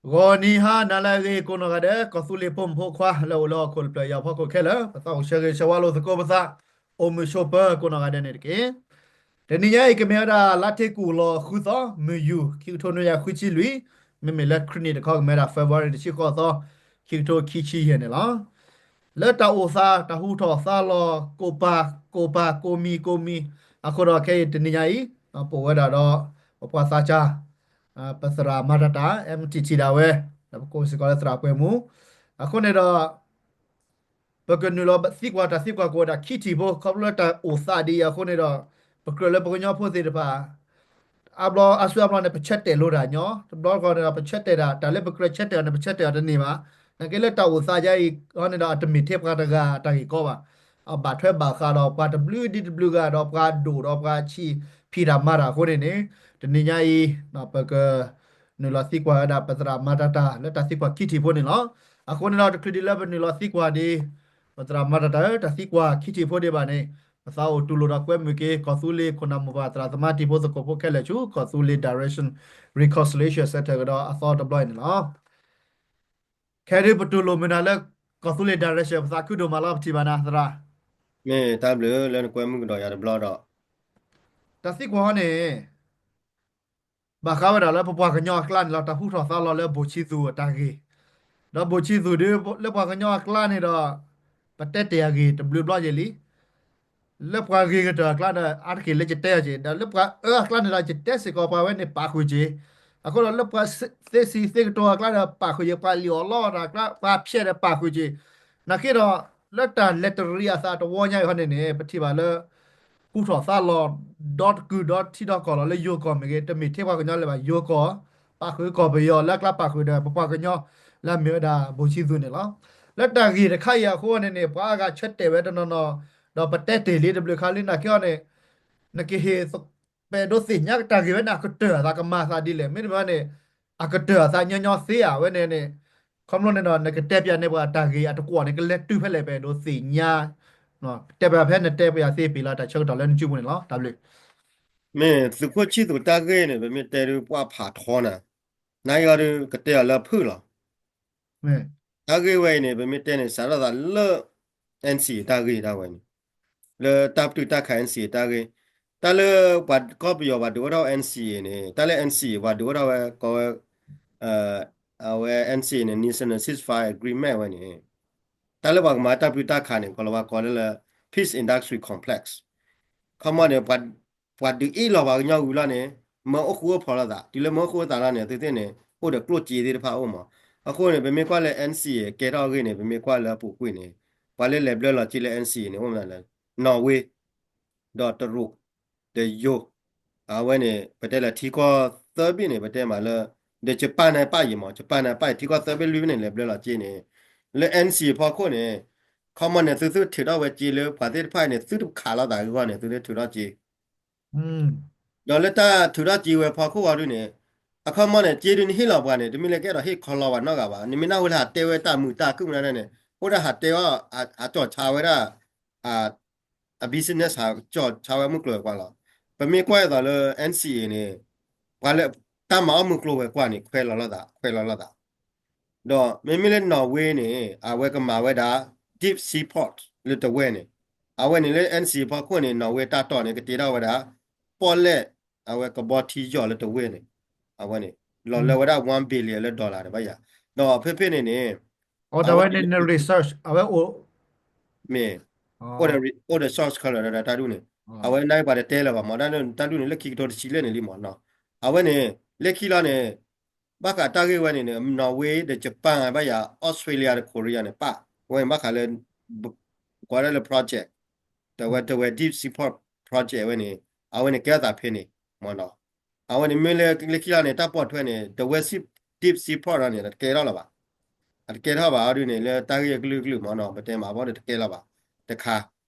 ဂီၤနံၤဟါနၤလၢအဂ့ၤ ကိးနီၢ်ဂၤဒဲး ကီၢ်သူလ့ၤဖိမုၣ်ဖိခွါလၢအိၣ်လၢဟီၣ်ခိၣ်တဖျၢၣ်အံၤအဖီခိၣ်ခဲလၢာ် ပသးအိၣ်ဆၢဂ့ၤဆၢဝါလိာ်သကိးပသး အိၣ်မုာ်ဆိးပၢၤကိးနီၢ်ဂၤဒဲးန့ၣ်တက့ၢ်. တနံၤညါအံၤ ကမ့ၢ်ဝဲဒၣ်လါထ့ကူၣ်လီၤဃုသီ မုၢ်ယူၤ ခံကထိနွံကယၤဃုဆံလွံၢ်, မ့မ့ၢ်လၢခရံာ်နံၣ်တခီ ကမ့ၢ်ဝဲဒၣ် February တဆံဃိးသီ ခံကထိခံဆံယဲၢ်န့ၣ်လီၤ. လၢတၢ်အိၣ်သး တၢ်ဟူထီၣ်သါလီၤ ကိးပၤ ကိးပၤ ကိးမံၤ ကိးမံၤ အဃိဒီးခဲအံၤတနံၤညါအံၤ ပအိၣ်ဝဲဒၣ်ဒီး ပပှၤသးစၢ် ပသရၣ်မၤတၢ်တၢ် MTT ဒၣ်ဝဲ ဒီးပကိးစ့ၢ်ကီးလၢသရၣ်ပှဲၤမူ အဃိန့ၣ်ဒီး ပကနုာ်လီၤသံကွၢ်တၢ်သံကွၢ်ကအိၣ်ဝဲဒၣ်ခံထံၣ်ဖိ ခီဖျိလၢတၢ်အိၣ်သးဒ်အံၤအဃိန့ၣ်ဒီး ပကြၢးလၢပကညီဖိသ့ၣ်တဖၣ် အါဘျီအါစုအါဘျီန့ၣ် ပဆၢတဲာ်လိာ်တၢ်ညီ, တဘျီတခီၣ်န့ၣ်ဒီး ပဆၢတဲာ်တၢ် တၢ်လၢပကြၢးဆၢတဲာ်အီၤန့ၣ် ပဆၢတဲာ်အီၤတန့ၢ်ဘၣ်. နာ်က့လၢတၢ်အိၣ်သးယါအံၤအဃိန့ၣ်ဒီး အတမ့ၢ်ထဲပှၤတဂၤတၢ်ဂ့ၢ်ကီဘၣ်. အဘၣ်ထွဲဘၣ်ဃးဒီးပှၤတဘျုးဒ်တဘျုးဂၤဒီးပှၤဒိၣ်ဒီးပှၤဆံးဖံးတၢ်မၤတၢ်အဃိန့ၣ်န့ၣ် တနံၤညါအံၤ ပက နုာ်လီၤသံကွၢ်ဝဲဒၣ်ပသရၣ်မၤတၢ်တၢ်လၢတၢ်သံကွၢ်ခံထံၣ်ဖိန့ၣ်လီၤ. အဃိန့ၣ်ဒီး တချုးဒ်လၢပနုာ်လီၤသံကွၢ်ဒ် ပသရၣ်မၤတၢ်တၢ်ဧၢ တၢ်သံကွၢ်ခံထံၣ်ဖိဒံးဘၣ်န့ၣ် ပသးအိၣ်တူၢ်လိာ်ဒီးကွဲမုာ်က့ၤ ကီၢ်သူလ့ၤခိၣ်နၢ်မိၢ်ပၢ်သရၣ်သမါတံၤဖိသကိးဖိခဲလၢာ်ဆူ ကီၢ်သူလ့ၤ Direction Reconciliation Center ကဒီးအသီတဘျီအံၤန့ၣ်လီၤ. ခဲဒုးပတူၢ်လိာ်မုာ်နၤလၢ ကီၢ်သူလ့ၤ Direction ပသးခုဒိၣ်မးလီၤ ပထံၣ်ဘၣ်နၤသရၣ်. မ့ၢ်တၢ်ဘျုးလၢနကွဲမုာ်ကဒီးယၤတဘျီဒီး တၢ်သံကွၢ်ဟီန့ၣ် ဘၣ်ဃးဝဲဒၣ်လၢပပှၤကညီအကျါန့ၣ်လီၤ. တၢ်ဟူထီၣ်သါလီၤလၢဘိၣ်ဆံသူၣ်အတၢ်ဂ့ၢ်, ဒီးဘိၣ်ဆံသူၣ်ဒုးလၢပှၤကညီအကျါန့ၣ်ဒီး ပတဲတ့ၢ်အဂ့ၢ်တဘျုးဘျီယဲၢ်လံ. လၢပှၤဂ့ၤကတၢၢ်အကျါဒီး အါတက့ၢ်လၢယတဲအီၤက့ၤ ဒီးလၢပှၤအၢအကျါန့ၣ်ဒီး ယတဲစ့ၢ်ကီးပှၤဝဲန့ၣ်ပာ်ဃုာ်က့ၤ, အဃိဒီးလၢပှၤသ့စံးသ့ကတိၤအကျါဒီး ပာ်ဃုာ်က့ၤ ပှၤလံၣ်အီၣ်လီအီၣ်တၢ်အကျါ ပှၤဖျဲးဒီးပာ်ဃုာ်က့ၤ, နာ်က့ဒီး လၢတၢ်လဲၤတရံးအသးတဝီညါအံၤဟီန့ၣ်န့ၣ် ပထံၣ်ဘၣ်လၢ ဟူထီၣ်သါလီၤ ဒီတကုာ်ဒီထံဒီကီၢ်လီၤ လၢယိၤကီၢ်မ့ၢ်ဂ့ၤ တမ့ၢ်ထဲပှၤကညီလၢၤဘၣ် ယိၤကီၢ် ပာ်ဃုာ်ကီၢ်ပယီၤလၢအကျါပာ်ဃုာ်ဒီး ပပှၤကညီလၢအမ့ၢ်ဝဲဒၣ်ဘိၣ်ဆံသူၣ်န့ၣ်လီၤ. လၢတၢ်ဂ့ၢ်တခါအံၤအဃိန့ၣ်န့ၣ် ပှၤအါဂၤဆၢတဲာ်ဝဲတနီၤနီၤ ဒီးပတဲတ့ၢ်လံတဘျုးခါလံ နာ်က့အီၤန့ၣ် နကဟ့ၣ်ပအဲၣ်ဒိးသ့ၣ်ညါတၢ်ဂ့ၢ်ဝဲန့ၣ် အကတၢၢ်အသးကမၤသးဒ်လဲၣ် မ့တမ့ၢ်န့ၣ် အကတၢၢ်အသးညီညီသ့ဧါ ဝဲန့ၣ်န့ၣ် ခီဖျိန့ၣ်ဒီး နကတဲပၠးန့ၢ်ပှၤတၢ်ဂ့ၢ်အတကွီၣ်န့ၣ် ကလဲၤတုၤဖဲလဲၣ် ပအဲၣ်ဒိးသ့ၣ်ညါ တဲပၠးဖဲနတဲပၠးသ့ပ့ၤလီၤ တၢ်ဆၢကတီၢ်လၢနစုပူၤန့ၣ်လီၤ တၢ်ဘျုး. မ့ၢ်သုးခိၣ်ဆံၣ်သူးတၢ်ဂ့ၢ်န့ၣ် ပမ့ၢ်တဲဒုးပှၢ်ဖးထီနၤ, နာ်က့အီၤဒုးကတဲအီၤလၢအဖုၣ်လီၤ. တၢ်ဂ့ၢ်ဝဲအံၤန့ၣ် ပမ့ၢ်တဲန့ၣ် စးထီၣ်သးလၢ NCA တၢ်ဂ့ၢ်တၢ်ဝဲန့ၣ် လၢတၢ်ပတုာ်တၢ်ခး NCA တၢ်ဂ့ၢ်, တၢ်လၢပှၤကီၢ်ပယီၤပှၤဒုးအိၣ်ထီၣ်ဝဲ NCA န့ၣ် တၢ်လၢ NCA ပှၤဒုးအိၣ်ထီၣ်ဝဲ ကိးဝဲ အဝဲ NCA န့ၣ် National Ceasefire Agreement ဝဲန့ၣ် တၢ်လၢပှၤကမၤတၢ်ပတုာ်တၢ်ခးန့ၣ် ကီးလီၤဝဲကိးလၢလၢ Peace Industrial Complex ခီမီန့ၣ် ပှၤဒုးအ့ၣ်လီၤပှၤကညီဝံၤလီၤန့ၣ် မၢအိၣ်ဃူအိၣ်ဖိးလိာ်သး တုၤလၢမၢအိၣ်ဃူအိၣ်သးလီၤန့ၣ် သုသ့ၣ်န့ၣ် အိၣ်ဒီးကျိၣ်စ့သ့ၣ်တဖၣ်အိၣ်မး. အဃိန့ၣ် ပမ့ၢ်ကွၢ်လၢ NCA ကဲထီၣ်အဂ့ၢ်န့ၣ် ပမ့ၢ်ကွၢ်လၢအပူၤကွံာ်န့ၣ် ပှၤလၢလဲၤဘျၢလီၤစ့လၢ NCA န့ၣ် အိၣ်မးလၢ နီၣ်ဝ့ ဒီးတရူး ဒီးယိၤ အဝဲန့ၣ် ပတဲလၢထံကီၢ်သၢဘ့ၣ်န့ၣ် ပတဲမးလၢ ဒီး Japan န့ၣ်ပၣ်ယံၤမး Japan န့ၣ်ပၣ်ယံၤ ထံကီၢ်သၢဘ့ၣ်လွံၢ်ဘ့ၣ်န့ၣ် လဲၤဘျၢလီၤစ့န့ၣ် လၢ NCA ဖီခိၣ်န့ၣ် ခီမီန့ၣ် သုသုထုးထီၣ်ဝဲစ့လၢပှၤသ့ၣ်တဖၣ်န့ၣ် သုတခးလိာ်သးအဂီၢ်န့ၣ် သုလၢထုးထီၣ်စ့ ဒီးလၢတၢ်ထုးထီၣ်စ့ဝဲဖီခိၣ်အီၤဒုးန့ၣ် အခီမီန့ၣ် စ့ဒုးနဟ့ၣ်လီၤပှၤန့ၣ် တမ့ၢ်လၢကအဲၣ်ဒိးဟ့ၣ်ခီလီၤပှၤနီတဂၤဘၣ်. နမ့ၢ်နၢ်ဟူလၢဟးတဲဝဲတၢ်မုာ်တၢ်ခုၣ်မနုၤန့ၣ် အိၣ်ဒၣ်ဟးတဲအီၤ ဟးကၠီၣ်ဆါဝဲဒၣ် အ business ဟးကၠီၣ်ဆါဝဲမုၢ်ကျိၤဝဲၤကွာ်လီၤ. ပမ့ၢ်ကွၢ်အသိးလၢ NCA န့ၣ် ပှၤလၢတၢ်မၤအီၣ်မုၢ်ကျိၤဝဲၤကွာ်န့ၣ် ခွဲးလီၤလိာ်သး ခွဲးလီၤလိာ်သး ဒီးမ့မ့ၢ်လၢ နီၣ်ဝ့ န့ၣ် အဝဲကမၤဝဲဒၣ် deep sea port လၢတဝဲၢ်န့ၣ် အဝဲန့ၣ်လၢ NCA ဖီခိၣ်န့ၣ် နီၣ်ဝ့တၢ်တီၢ်န့ၣ် ကတ့ထီၣ်ဝဲဒၣ် ပီၣ်လဲၣ် အဝဲကဘီထံယီၤလၢတဝဲၢ်န့ၣ် အဝဲန့ၣ် လီၤလၢဝဲဒၣ် one billion လၢ dollar န့ၣ်ဘၣ်ယၤ ဒီးဖဲဖဲန့ၣ်န့ၣ် အဝဲန့ၣ် research အဝဲအိၣ် မ့ၢ် အိၣ်ဒီး research ခဲလၢာ်ဒီးတၢ်ဒုးန့ၣ် အဝဲန့ၣ်ပှၤတတဲလၢၤဘၣ်မး တၢ်ဒုးန့ၣ် လၢခံကထိတဆံလၢန့ၣ်လံမးနီၤ အဝဲန့ၣ် လၢခံလီၤန့ၣ် ဘၣ်ဃးတၢ်ဂ့ၢ်ဝဲန့ၣ်န့ၣ် နီၣ်ဝ့ ဒီး Japan ဘၣ်ယၤ Australia ဒီး Korea န့ၣ် ပၣ် အဝဲန့ၣ်ဘၣ်ဃးလၢ ကိးဒၣ်လၢ project တဝဲ တဝဲ deep sea port project ဝဲန့ၣ် အဝဲန့ၣ်ကဲထီၣ်သးဖဲန့ၣ် မ့ၢ်နီၤ အဝဲန့ၣ်မ့ၢ်လၢလၢခံလီၤန့ၣ် တၢ်ပိာ်ထွဲန့ၣ် တဝဲ deep sea port န့ၣ် တကဲထီၣ်လၢၤဘၣ် အတကဲထီၣ်ဘၣ်အီၤဒုးန့ၣ် လၢတၢ်ဂ့ၢ်အကလုာ်ကလုာ်မ့ၢ်နီၤ ပတဲမးဘၣ်ဒီးတကဲလၢၤဘၣ် တခါ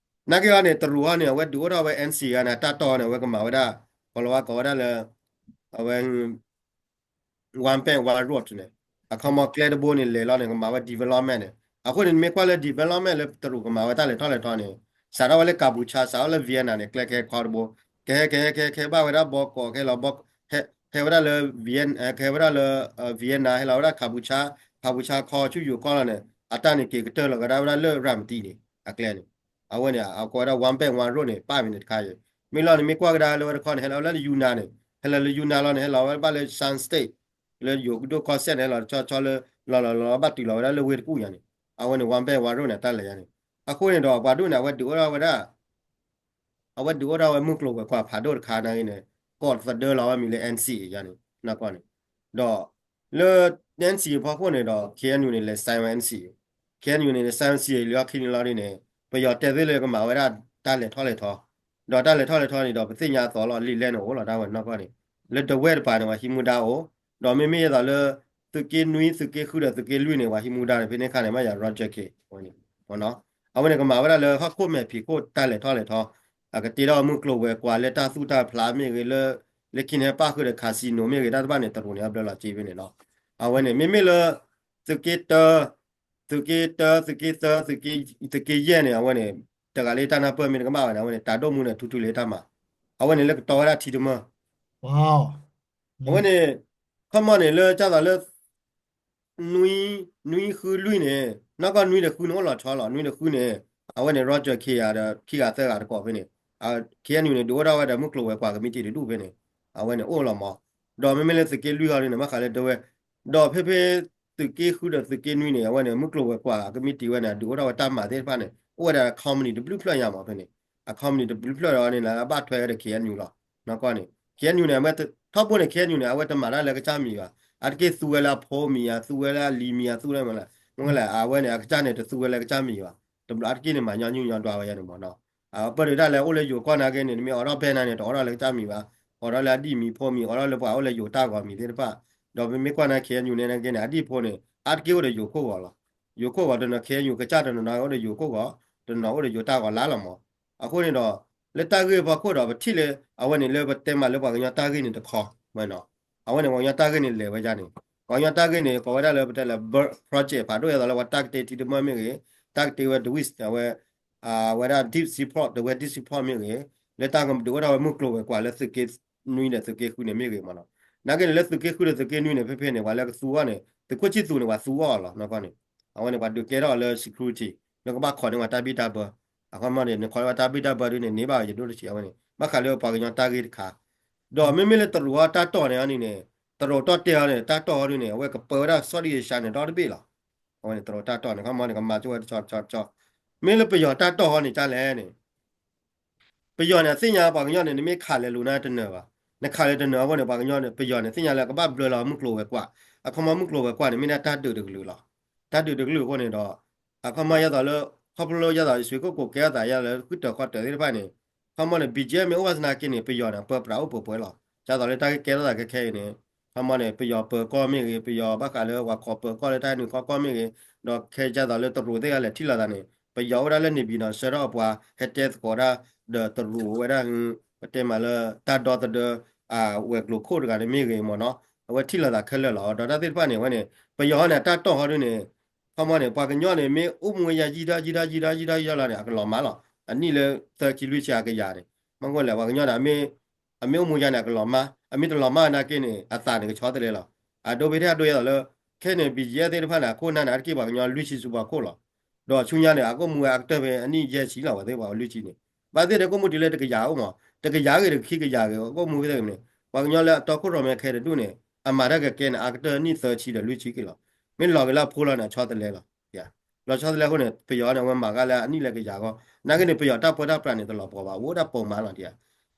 နာ်က့အီၤန့ၣ် တရူးအီၤန့ၣ် အဝဲဒုးအိၣ်ထီၣ်ဝဲ NCA န့ၣ် တၢ်တီၢ်အီၤန့ၣ် အဝဲကမၤဝဲဒၣ် ကိးလီၤဝဲကိးဝဲဒၣ်လၢ အဝဲ One Belt One Road န့ၣ် အခီမီကျဲတဘိန့ၣ် လဲၤလီၤန့ၣ် ကမၤဝဲ development န့ၣ် အဃိန့ၣ် နမ့ၢ်ကွၢ်လၢ development လၢတရူးကမၤဝဲတၢ်လဲၤထီၣ်လဲၤထီန့ၣ် စးထီၣ်ဝဲလၢ ကၣ်ပူၤဆါ စးထီၣ်လၢ Vietnam န့ၣ် ကျဲကဟဲခီတဘိ ကဟဲကဟဲကဟဲကဟဲဘၣ်ဝဲဒၣ်ဘီကိးခဲလီၤ ဟဲ ဟဲဝဲဒၣ်လၢ Vien ဟဲဝဲဒၣ်လၢ Vienna ဟဲလီၤဝဲဒၣ် Kabucha Kabucha ခီဆူယိၤကီၢ်လီၤန့ၣ် အတၢ်န့ၣ်က့ၤကတၢၢ်လီၤကဒါဝဲဒၣ်လၢ ရၤမတံန့ၣ် အကျဲန့ၣ် အဝဲန့ၣ် အကိးဝဲဒၣ် One Belt One Road န့ၣ် ပၣ်မ့ၢ်န့ၣ်တခါအံၤ မ့ၢ်လီၤန့ၣ် မ့ၢ်ကွၢ်ကဒါလၢဝဲတခီန့ၣ် ဟဲလီၤဝဲဒၣ်လၢ Yunnan န့ၣ် ဟဲလီၤလၢ Yunnan လီၤန့ၣ် ဟဲလီၤဝဲဘၣ်လၢ Shan State လၢယိၤကဒိၣ်ကီၢ်စဲၣ်န့ၣ် ဟဲလီၤတဆီဆီလၢ လီၤလီၤလီၤဘၣ်တုၤလီၤဝဲဒၣ်လၢဝ့ၢ်တကူၣ်ညါန့ၣ် အဝဲန့ၣ် One Belt One Road န့ၣ် တၢ်လဲၤညါန့ၣ် အဃိန့ၣ်ဒီးပှၤဒိၣ်န့ၣ် အဝဲဒုးအိၣ်ထီၣ်ဝဲဒၣ် အဝဲဒုးအိၣ်ထီၣ်ဝဲမုၢ်ကျိၤဝဲၤကွာ်ဖးဒိၣ်တခါနာ်က့န့ၣ် ကိးသဒၢလီၤဝဲမံၤလၢ NCA ယါန့ၣ် နီၢ်ကီၢ်န့ၣ် ဒီး လၢ NCA ဖီခိၣ်န့ၣ်ဒီး KNU န့ၣ် လဲၤ sign ဝဲ NCA, KNU န့ၣ် လဲၤ sign NCA လံအီၣ်ခံန့ၣ်လီၤဒ်န့ၣ် ပယီၤတဲသ့လၢကမၤဝဲဒၣ်တၢ်လဲၤထီၣ်လဲၤထီ, ဒီးတၢ်လဲၤထီၣ်လဲၤထီန့ၣ်ဒီး ပသ့ၣ်ညါအသိးလီၤ လံာ်လဲၢ်န့ၣ်အိၣ်လီၤ တၢ်ဝဲနီၢ်ကီၢ်န့ၣ် လၢဒဝဲၢ်တပၤန့ၣ် ပှၤဟံးမူဒါအိၣ်, ဒီးမ့မ့ၢ်ယသးလၢ သုးက့နွံ သုးက့ဃုဒီးသုးက့လွံၢ်န့ၣ် ပှၤဟံးမူဒါန့ၣ် ဖဲန့ၣ်ခါန့ၣ် မ့ၢ်ယၤ Roger Khin ဝဲန့ၣ် အဝဲန့ၣ်ကမၤဝဲဒၣ်လၢဟီၣ်ခိၣ်မဲာ်ဖံးခိၣ်တၢ်လဲၤထီၣ်လဲၤထီ, အကတ့ထီၣ်မုၢ်ကျိၤဝဲၤကွာ်လၢတၢ်သူၣ်တၢ်ဖျးမ့ၢ်ဂ့ၤလၢ လၢခံန့ၣ်ဟဲပၣ်ဃုာ်ဒီး casino မ့ၢ်ဂ့ၤ တၢ်တဖၣ်န့ၣ် တရူးန့ၣ် အဘျၢလီၤစ့ဖဲန့ၣ်လီၤ. အဝဲန့ၣ် မ့မ့ၢ်လၢ သုးက့တၢ သုးက့တၢ သုးက့သၢ သုးက့ယဲၢ်န့ၣ် အဝဲန့ၣ် တဂၤလၢတၢ်နၢ်ပၢၢ်မ့ၢ်တကမၣ်ဘၣ်န့ၣ် အဝဲန့ၣ် တၢ်ဒိၣ်မူန့ၣ် ထူထူလၢတၢ်မၤ, အဝဲန့ၣ်လၢကတီၤဝဲဒၣ်ထံတမၢၢ် အဝဲန့ၣ် ခီမီန့ၣ် လၢကၢ်သိးလၢ နွံ နွံဃုလွံၢ်န့ၣ် နီၢ်ကီၢ်နွံဒီးဃုန့ၣ်အိၣ်လီၤဆီလီၤ နွံဒီးဃုန့ၣ် အဝဲန့ၣ် Roger Khin ဒီးခံဂၤသၢဂၤတကိးဖဲန့ၣ် KNU န့ၣ် ဒုးအိၣ်ထီၣ်ဝဲဒီးမုၢ်ကျိၤဝဲၤကွာ်ကမံးတံာ်တဒူၣ်ဖဲန့ၣ် အဝဲန့ၣ်အိၣ်လီၤမး, ဒီးမ့မ့ၢ်လၢသုးက့လွံၢ်ဟီဒ်န့ၣ် ဘၣ်ဃးလၢဒဝဲၢ်, ဒီးဖဲဖဲ သုးက့ဃုဒီးသုးက့နွံန့ၣ် အဝဲန့ၣ် မုၢ်ကျိၤဝဲၤကွာ်ကမံးတံာ်ဝဲန့ၣ် အဒုးအိၣ်ထီၣ်ဝဲတၢ်မၤသ့ၣ်တဖၣ်န့ၣ် အိၣ်ဝဲဒၣ် company တဘျုးဖျၢၣ်ညါမးဖဲန့ၣ်, အ company တဘျုးဖျၢၣ်ဒီးန့ၣ် အဘၣ်ထွဲဝဲဒီး KNU လီၤ. နီၢ်ကီၢ်န့ၣ် KNU န့ၣ် ထီဘိန့ၣ် KNU န့ၣ် အဝဲတမၤတၢ်လၢကစၢ်မံၤဘၣ်, အါတက့ၢ်သူဝဲလၢအဖိမံၤဧါ သူဝဲလၢအလံၤမံၤဧါ သူဝဲမးလဲၣ် မ့ၢ်လဲၣ် အဝဲန့ၣ် အကစၢ်န့ၣ် တသူဝဲလၢကစၢ်မံၤဘၣ်, တဘျီအါတက့ၢ်န့ၣ် မၤညီနုၢ်ညီဒွးဝဲယါန့ၣ်မးနီၤ, အပၢၢ်ဒုးတၢ်လဲၤအိၣ်လၢယိၤကီၢ်နာ်က့န့ၣ် နမ့ၢ်အိးထီၣ် bank နာ်က့န့ၣ် တအိးထီၣ်လၢကစၢ်မံၤဘၣ်, အိးထီၣ်လၢအဒံၣ်မံၤဖိမံၤ အိးထီၣ်လၢပှၤအိၣ်လၢယိၤတၢ်ဂီၤမံၤသ့ၣ်တဖၣ်, ဒီးပမ့ၢ်ကွၢ်နာ်က့ KNU န့ၣ်နာ်က့န့ၣ် အဒံၣ်ဖိန့ၣ် အါတက့ၢ်အိၣ်ဒီးယိၤခိၣ်ဂီၤလီၤ, ယိၤခိၣ်ဂီၤတနီၤ KNU ကစၢ်တနီၤနီၤအိၣ်ဒီးယိၤခိၣ်ဂီၤ, တနီၤအိၣ်ဒီးယိၤတၢ်ဂီၤလါလီၤမး, အဃိန့ၣ်ဒီး လၢတၢ်ဂ့ၢ်ဖီခိၣ်ဒီး ပထံၣ်လၢ အဝဲန့ၣ်လၢပတဲမးလၢပှၤကညီတၢ်ဂ့ၢ်န့ၣ်တခီ, ဝဲနီၤ, အဝဲန့ၣ် ပှၤကညီတၢ်ဂ့ၢ်န့ၣ်လဲၤဝဲဒၣ်န့ၣ်, ပှၤကညီတၢ်ဂ့ၢ်န့ၣ် ကိးဝဲဒၣ်လၢပတဲလၢ project ဖးဒိၣ် ဒ်သိးလၢပှၤတၢ်ကတ့ထံတမၢၢ်မ့ၢ်ဂ့ၤ, တၢ်ကတ့ဝဲ Dawit အဝဲ အဝဲဒၣ် deep sea port တဝဲ deep sea port မ့ၢ်ဂ့ၤ, လၢတၢ်ကဒုးအိၣ်ထီၣ်ဝဲမုၢ်ကျိၤဝဲၤကွာ်လၢသုးက့နွံဒီးသုးက့ဃုန့ၣ် မ့ၢ်ဂ့ၤမးနီၤ, နာ်က့န့ၣ် လၢသုးက့ဃုဒီးသုးက့နွံန့ၣ် ဖဲဖဲန့ၣ် ပှၤလၢကသူအီၤန့ၣ် သုးခိၣ်ဆံၣ်သူးန့ၣ် ပှၤသူအီၤလီၤ နီၢ်ကီၢ်န့ၣ်, အဝဲန့ၣ် ပှၤဒုးကဲထီၣ်အီၤလၢ security လၢကဘၣ်ခိးန့ၢ်ပှၤတၢ်ဘံၣ်တၢ်ဘၢ, အခီမီန့ၣ် နခိးန့ၢ်ပှၤတၢ်ဘံၣ်တၢ်ဘၢဒ်န့ၣ် န့ၢ်ဘၣ်ယဒိၣ်တဆံး အဝဲန့ၣ် ဘၣ်ဃးလၢပှၤကညီတၢ်ဂ့ၢ်တခါ, ဒီးမ့မ့ၢ်လၢတရူးအတၢ်တီၢ်န့ၣ်အီၤန့ၣ်န့ၣ်, တရူးတီၢ်တဲာ်အီၤန့ၣ် တၢ်တီၢ်အီၤဒ်န့ၣ် အဝဲကပၢဝဲဒၣ် Southeast Asia န့ၣ် ဒီတဘ့ၣ်လီၤ, အဝဲန့ၣ် တရူးတၢ်တီၢ်န့ၣ် ခီမီန့ၣ် ကမၤကၠိဝဲတဆီတဆီတဆီ, မ့ၢ်လၢပယီၤတၢ်တီၢ်အီၤန့ၣ် ကၢ်လဲၣ်န့ၣ် ပယီၤန့ၣ် အသ့ၣ်ညါပှၤကညီန့ၣ် နမ့ၢ်ခးလဲၤလိာ်န့ၣ်တနၢၤဘၣ်, နခးလဲၤတနၢၤအဃိန့ၣ် ပှၤကညီန့ၣ် ပယီၤန့ၣ် သ့ၣ်ညါလၢကဘၣ်ဘျၢလီၤမုၢ်ကျိၤဝဲၤကွာ်, အခီမီမုၢ်ကျိၤဝဲၤကွာ်န့ၣ် မ့ၢ်ဒၣ်တၢ်ဒုးတကလုာ်လီၤ, တၢ်ဒုးတကလုာ်အဃိန့ၣ်ဒီး, အခီမီယဲသိးလၢ ခီဖျိလၢယဲသိး ယဆွ့ကိၣ်ကိးကဲထီၣ်သးယဲလၢဃုတၢၤဃီတၢၤသ့ၣ်တဖၣ်န့ၣ်, ခီမီန့ၣ် ဘံၣ်ကၠဲမ့ၢ်အိၣ်ဘၣ်သနာ်က့န့ၣ် ပယီၤန့ၣ် ပၢပြးအိၣ်ပှဲၤပှဲၤလီၤ, ဒ်သိးလၢတၢ်ဂ့ၢ်ကဲထီၣ်သးခဲခဲအံၤန့ၣ်, ခီမီန့ၣ် ပယီၤပၢၤကီၢ်မ့ၢ်ဂ့ၤ, ပယီၤဘၣ်ဃးလၢပှၤခိးပၢၤကီၢ်လၢတၢ်ဟဲနုာ်ခီကီၢ်မ့ၢ်ဂ့ၤ, ဒီးခဲဒ်သိးလၢတရူးသ့ၣ်တဖၣ်လဲၤထံၣ်လိာ်သးန့ၣ် ပယီၤအိၣ်ဝဲဒၣ်လၢ နေပြည်တော် ဆှၢထီၣ်ပှၤ ဟဲတဲသကိးဒၣ် ဒီးတရူးအိၣ်ဝဲဒၣ် ပတဲမးလၢ တၢ်ဒီသဒၢ ဝဲၤကျိၤခိၣ်တဂၤန့ၣ်မ့ၢ်ဂ့ၤမ့ၢ်နီၤ, အဝဲထံၣ်လိာ်သးခဲလၢာ်လီၤ. ဒီးတၢ်သ့ၣ်တဖၣ်န့ၣ် အဝဲန့ၣ် ပယီၤန့ၣ် အတၢ်တီၢ်ဟီဒ်န့ၣ်, ခီမီန့ၣ် ပှၤကညီန့ၣ် မ့ၢ်အိၣ်မူဝဲယါယံာ်ဒီးယံာ်ဒီးယံာ်ဒီးယံာ်ဒီးယံာ်လီၤန့ၣ် အကလီၤမၢ်လီၤ. အနံၣ်လၢသၢဆံလွံၢ်ဆံအကယၤန့ၣ်, မ့ၢ်ကွၢ်လဲၣ် ပှၤကညီန့ၣ် အမ့ၢ်အိၣ်မူယါန့ၣ် အကလီၤမၢ်, အမ့ၢ်တလီၤမၢ်နာ်က့န့ၣ် အသးန့ၣ်ကဆီတလဲလီၤ. အဒိဖဲထဲအဒိယဲသိးလၢ ခဲန့ၣ် ဘံၣ်ကၠဲသ့ၣ်တဖၣ်န့ၣ် အခိၣ်နၢ်န့ၣ် အါတက့ၢ်ပှၤကညီလွံၢ်ဆံဆူဖီခိၣ်လီၤ. ဒီးဆူညါန့ၣ် အကအိၣ်မူဝဲအကတၢၢ်ဖဲအနံၣ်ယဲၢ်ဆံလီၤ ဝဲသ့ၣ်ပှၤလွံၢ်ဆံန့ၣ်, ဘၣ်သ့ၣ်ဒီးကအိၣ်မူတုၤလၢတကယၤအိၣ်မး, တကယၤဂ့ၤဒီးခံကယၤဂ့ၤ ကအိၣ်မူဖဲသ့ၣ်န့ၣ်, ပှၤကညီလၢအတီခိၣ်ရိၣ်မဲခဲတဒူၣ်န့ၣ် အမၤတၢ်ကကဲန့ၣ် အါကတၢၢ်နံၣ်သၢဆံဒီးလွံၢ်ဆံက့ၤလီၤ. မ့ၢ်လီၤက့ၤလၢအဖိလီၤန့ၣ် အဆီတလဲလီၤ. လီၤဆီတလဲအဃိန့ၣ် ပယီၤန့ၣ် အဝဲမၤဂၤလၢအနံၣ်လၢကယၤအဂီၢ်, နာ်က့န့ၣ် ပယီၤတၢ်ပၢတၢ်ပြးန့ၣ် တလီၤပှီၤဘၣ်, အိၣ်ဒၣ်ပိာ်မးလီၤဒံးဧါ.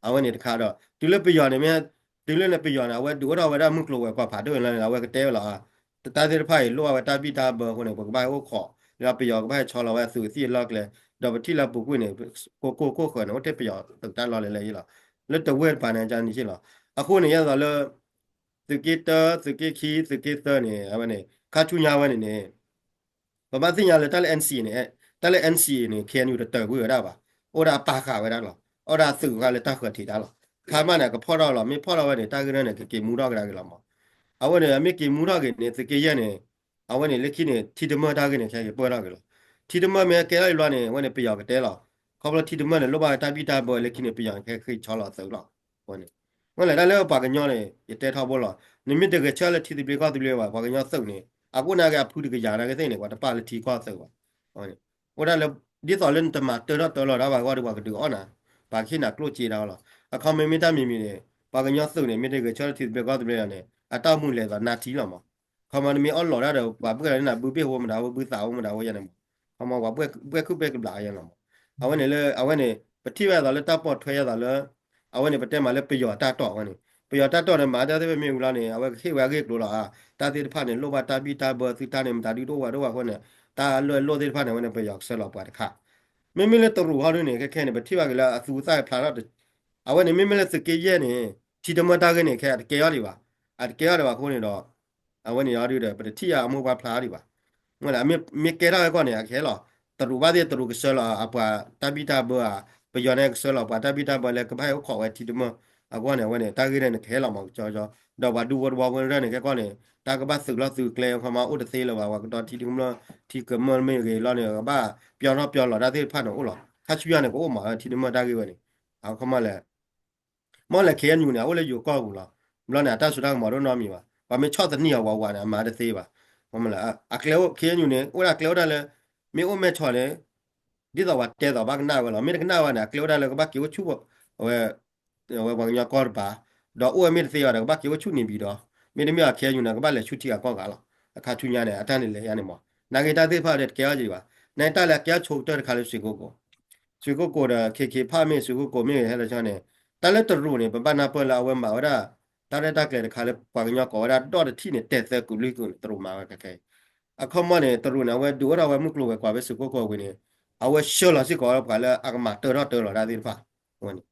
အဝဲန့ၣ်တခါဒီး တုၤလၢပယီၤန့ၣ်မ့ၢ်, တုၤလၢန့ၣ်ပယီၤန့ၣ် အဝဲဒုးအိၣ်ထီၣ်ဝဲဒၣ်မုၢ်ကျိၤဝဲၤကွာ်ဖးဒိၣ်န့ၣ်လီၤန့ၣ် အဝဲကတဲဝဲလီၤ, တၢ်သ့ၣ်တဖၣ်အံၤ လိၣ်ဘၣ်ဝဲတၢ်ဘံၣ်တၢ်ဘၢအဃိန့ၣ် ပကဘၣ်ဟဲအိၣ်ခိး, ဒီးပယီၤကဘၣ်ဟဲဆီလီၤဝဲအသုးအသံၣ်အလီၢ်ကျဲ, ဒီးပထံၣ်လၢအပူၤကွံာ်န့ၣ် ကိၢ်ကိၢ်ခိၣ်ဃၢၤန့ၣ် အိၣ်ထဲပယီၤသုးတၢ်လီၢ်လဲၣ်လဲၣ်ယ့လီၤ. လၢတဝဲၢ်တပၤန့ၣ် ကန့ၣ်ယ့လီၤ. အဃိန့ၣ် ယဲသိးလၢ သုးက့တၢ သုးက့ခံ သုးက့သၢန့ၣ် အဝဲန့ၣ် ခါဆူညါဝဲန့ၣ်န့ၣ် ပဘၣ်သ့ၣ်ညါလၢတၢ်လၢ NCA န့ၣ်, တၢ်လၢ NCA န့ၣ် KNU တတၢၢ်ကွံာ်ဝဲဒၣ်ဘၣ်, အိၣ်ဒၣ်အပာ်ဃာ်ဝဲဒၣ်လီၤ. အိၣ်ဒၣ်သုးဃာ်လၢတၢ်ဃၢၤထံးတၢ်လီၤ. ခါမးန့ၣ် ကဖီၣ်ထီၣ်လီၤ, မ့ၢ်ဖီၣ်ထီၣ်ဝဲန့ၣ် တၢ်ဂ့ၢ်န့ၣ် ကက့ၤမူထီၣ်ကဒါက့ၤလီၤမး. အဝဲန့ၣ် အမ့ၢ်က့ၤမူထီၣ်က့ၤန့ၣ် သုးက့ယဲၢ်န့ၣ်, အဝဲန့ၣ် လၢခံန့ၣ် ထံတမၢၢ်တၢ်ဂ့ၢ်န့ၣ် ခဲက့ၤပၢၢ်ထီၣ်က့ၤလီၤ. ထံတမၢၢ်မ့ၢ်ကဲထီၣ်အံၤဘျီန့ၣ် အဝဲန့ၣ် ပယီၤကတဲလီၤ. ခီဖျိထံတမၢၢ်န့ၣ် လိၣ်ဘၣ်ဝဲတၢ်ဘံၣ်တၢ်ဘၢလၢခံန့ၣ် ပယီၤန့ၣ် ခဲက့ၤဆီလီၤအသုးလီၤ. အဝဲန့ၣ် မ့ၢ်လဲၣ်တၢ်လၢပှၤကညီန့ၣ် ယတဲထီဘိလီၤ, နမ့ၢ်တဂဲၤဆၢလၢထံသဘျ့ကီၢ်သဘျ့ဘၣ် ပှၤကညီသုးန့ၣ် အကအိၣ်နာ်က့အဖုတကယၤနာ်က့သ့ၣ်န့ၣ် ပှၤတပာ်လၢထံကီၢ်သုးဘၣ်. အဝဲန့ၣ် အိၣ်ဒၣ်လၢ ဒ်သိးလၢနတမၤတၢထီၣ်တၢလီၤတၢ်ဘၣ်အဂီၢ်ဒီး ပှၤကဒုးအီၣ်နၤ, ပှၤကဟ့ၣ်နၤကျိၣ်စ့တၢ်လီၤ. အခီပညီမ့ၢ်တၢ်မံၤမံၤန့ၣ် ပှၤကညီသုးန့ၣ် မ့ၢ်တဂဲၤဆၢလၢထံသဘျ့ကီၢ်သဘျ့န့ၣ် အတၢ်အိၣ်မူလဲၤသိးနါထံလီၤမး. ခီမီနမ့ၢ်အီၣ်လီၤတၢ်ဒီး ပှၤဘှဲၣ်လီၤန့ၣ် ဘုဘ့ၣ်ဟိမတၤဟိ ဘုသးဟိမတၤဟိယဲန့ၣ်မး, ခီမီပှၤဘှဲၣ်ခုၣ်ဘှဲၣ်ကဘျးယဲန့ၣ်မး. အဝဲန့ၣ်လၢ အဝဲန့ၣ် ပထံၣ်ဘၣ်အသိးလၢတၢ်ပိာ်ထွဲအသိးလၢ အဝဲန့ၣ်ပတဲမးလၢပယီၤတၢ်တီၢ်ဝဲန့ၣ်, ပယီၤတၢ်တီၢ်န့ၣ် မၤတၢ်သ့ၣ်တဖၣ်မ့ၢ်ဝံၤလီၤန့ၣ် အဝဲကဟ့ၣ်ဝဲအဂ့ၢ်အကျိၤလီၤဧါ, တၢ်သ့ၣ်တဖၣ်န့ၣ် လိၣ်ဘၣ်တၢ်ဘံၣ်တၢ်ဘၢသုတၢ်န့ၣ် မတၤဒုတအိၣ်ဝဲတအိၣ်ဝဲအဃိန့ၣ် တၢ်အလၢအလိၣ်သ့ၣ်တဖၣ်န့ၣ် အဝဲန့ၣ်ပယီၤကဆှၢလီၤပှၤတခါ မ့မ့ၢ်လၢတရူးဟီဒုန့ၣ် ခဲခဲန့ၣ် ပထံၣ်ဘၣ်က့ၤလၢအသူသၣ်ဖျါထီၣ်, အဝဲန့ၣ် မ့မ့ၢ်လၢသုးက့ယဲၢ်န့ၣ် ထံတမၢၢ်တၢ်ဂ့ၢ်န့ၣ် ခဲအတကဲအီၤဒံးဘၣ်, အတကဲအီၤဒံးဘၣ်အဃိန့ၣ်ဒီး အဝဲန့ၣ်အီၤဒုဒီး ပတထံၣ်အမိၢ်ပှၢ်ဖျါအီၤဒံးဘၣ်. မ့ၢ်မ့ၢ်ကဲထီၣ်ဝဲကီၢ်န့ၣ် အခဲလီၤ, တရူးဘၣ်သ့ၣ်တရူးကဆှၢလီၤအပှၤတၢ်ဘံၣ်တၢ်ဘၢဧါ, ပယီၤန့ၣ်ကဆှၢလီၤပှၤတၢ်ဘံၣ်တၢ်ဘၢလၢကဘၣ်ဟဲအိၣ်ခိးဝဲထံတမၢၢ်, အဃိန့ၣ် အဝဲန့ၣ် တၢ်ဂ့ၢ်န့ၣ် နခဲလီၤမးကကီကီ, ဒီးပှၤဒူဖိတဝီဖိရဲၣ်န့ၣ် ခဲကီၢ်န့ၣ် တၢ်ကဘၣ်သုးလီၢ်သုးကျဲ ခီမီအိၣ်တသ့လၢၤဘၣ်, ပှၤကတီၤထံတမၢၢ် ထံကမၢၢ်မ့ၢ်ဂ့ၤလီၤန့ၣ် ကဘၣ်ပျီထီၣ်ပျီလီၤတၢ်သ့ၣ်တဖၣ်န့ၣ်အိၣ်လီၤ, ခါဆူညါန့ၣ် ကအိၣ်မးထံတမၢၢ်တၢ်ဂ့ၢ်ဝဲန့ၣ်, အခီမီလဲၣ် မ့ၢ်လဲၣ် ခ့ၣ်အဲၣ်ယူၣ်န့ၣ် အအိၣ်လၢယိၤကီၢ်ပူၤလီၤ, ဘျီန့ၣ် အတၢ်စိတၢ်ကမီၤဒိၣ်နီတမံၤဘၣ်, ပှၤမ့ၢ်ဆီၣ်သနံးအီၤဝးဝးန့ၣ် အမၤတသ့ဘၣ်, အကျဲအိၣ် ခ့ၣ်အဲၣ်ယူၣ်န့ၣ် အိၣ်ဒၣ်ကျဲအိၣ်ဒၣ်လၢ မ့ၢ်အိၣ်မဲၢ်ဆီးန့ၣ် ဒ်သိးပှၤတဲသိးဘၣ်ကနၣ်ဝဲလီၤ, မ့ၢ်တကနၣ်ဝဲန့ၣ် အကျဲအိၣ်ဒၣ်လၢကဘၣ်က့ၤအိၣ်ဆူၣ် အဝဲ အဝဲပှၤကညီကီၢ်တပၤ, ဒီးအိၣ်ဝဲမ့ၢ်တသ့ဘၣ်ဒီး ကဘၣ်က့ၤအိၣ်ဆူၣ်န့ၣ်ဘံၤဒီး, မ့တမ့ၢ်အခ့ၣ်အဲၣ်ယူၣ်န့ၣ် ကဘၣ်လဲၤဆူၣ်ထံဂၤကီၢ်ဂၤလီၤ, အခါဆူညါန့ၣ် အတၢ်န့ၣ်လဲၤယါန့ၣ်မး, နာ်က့တၢ်သ့ၣ်တဖၣ်ဒီးတကဲအီၤဒံးဘၣ်, နာ်က့တၢ်လၢအကဲဆိကတၢၢ်တခါလၢစွ့ၣ်ကိကိၣ် စွ့ၣ်ကိကိၣ်ဒီး ခ့ၣ်ခ့ၣ်ဖၣ်မ့ၢ်စွ့ၣ်ကိကိၣ်မ့ၢ်ဂ့ၤ ဟဲလၢဆီန့ၣ်, တၢ်လၢတရူးန့ၣ် ပဘၣ်နၢ်ပၢၢ်လၢအဝဲမၤဝဲဒၣ် တၢ်ရဲၣ်တၢ်ကျဲၤတခါလၢပှၤကညီကိးဝဲဒၣ်ဒီတထံၣ်န့ၣ် တဲသၢကုာ်လွံၢ်ကုာ်န့ၣ် တရူးမၤဝဲခဲခဲအံၤ, အခီမီန့ၣ် တရူးန့ၣ် အဝဲဒုးအိၣ်ထီၣ်ဝဲမုၢ်ကျိၤဝဲၤကွာ်ဖဲစွ့ၣ်ကိကိၣ်ဝံၤန့ၣ်, အဝဲဆှၢလီၤစ့ၢ်ကီးပှၤလၢအကမၤတၢထီၣ်တၢလီၤတၢ်သ့ၣ်တဖၣ်, ဝဲန့ၣ်,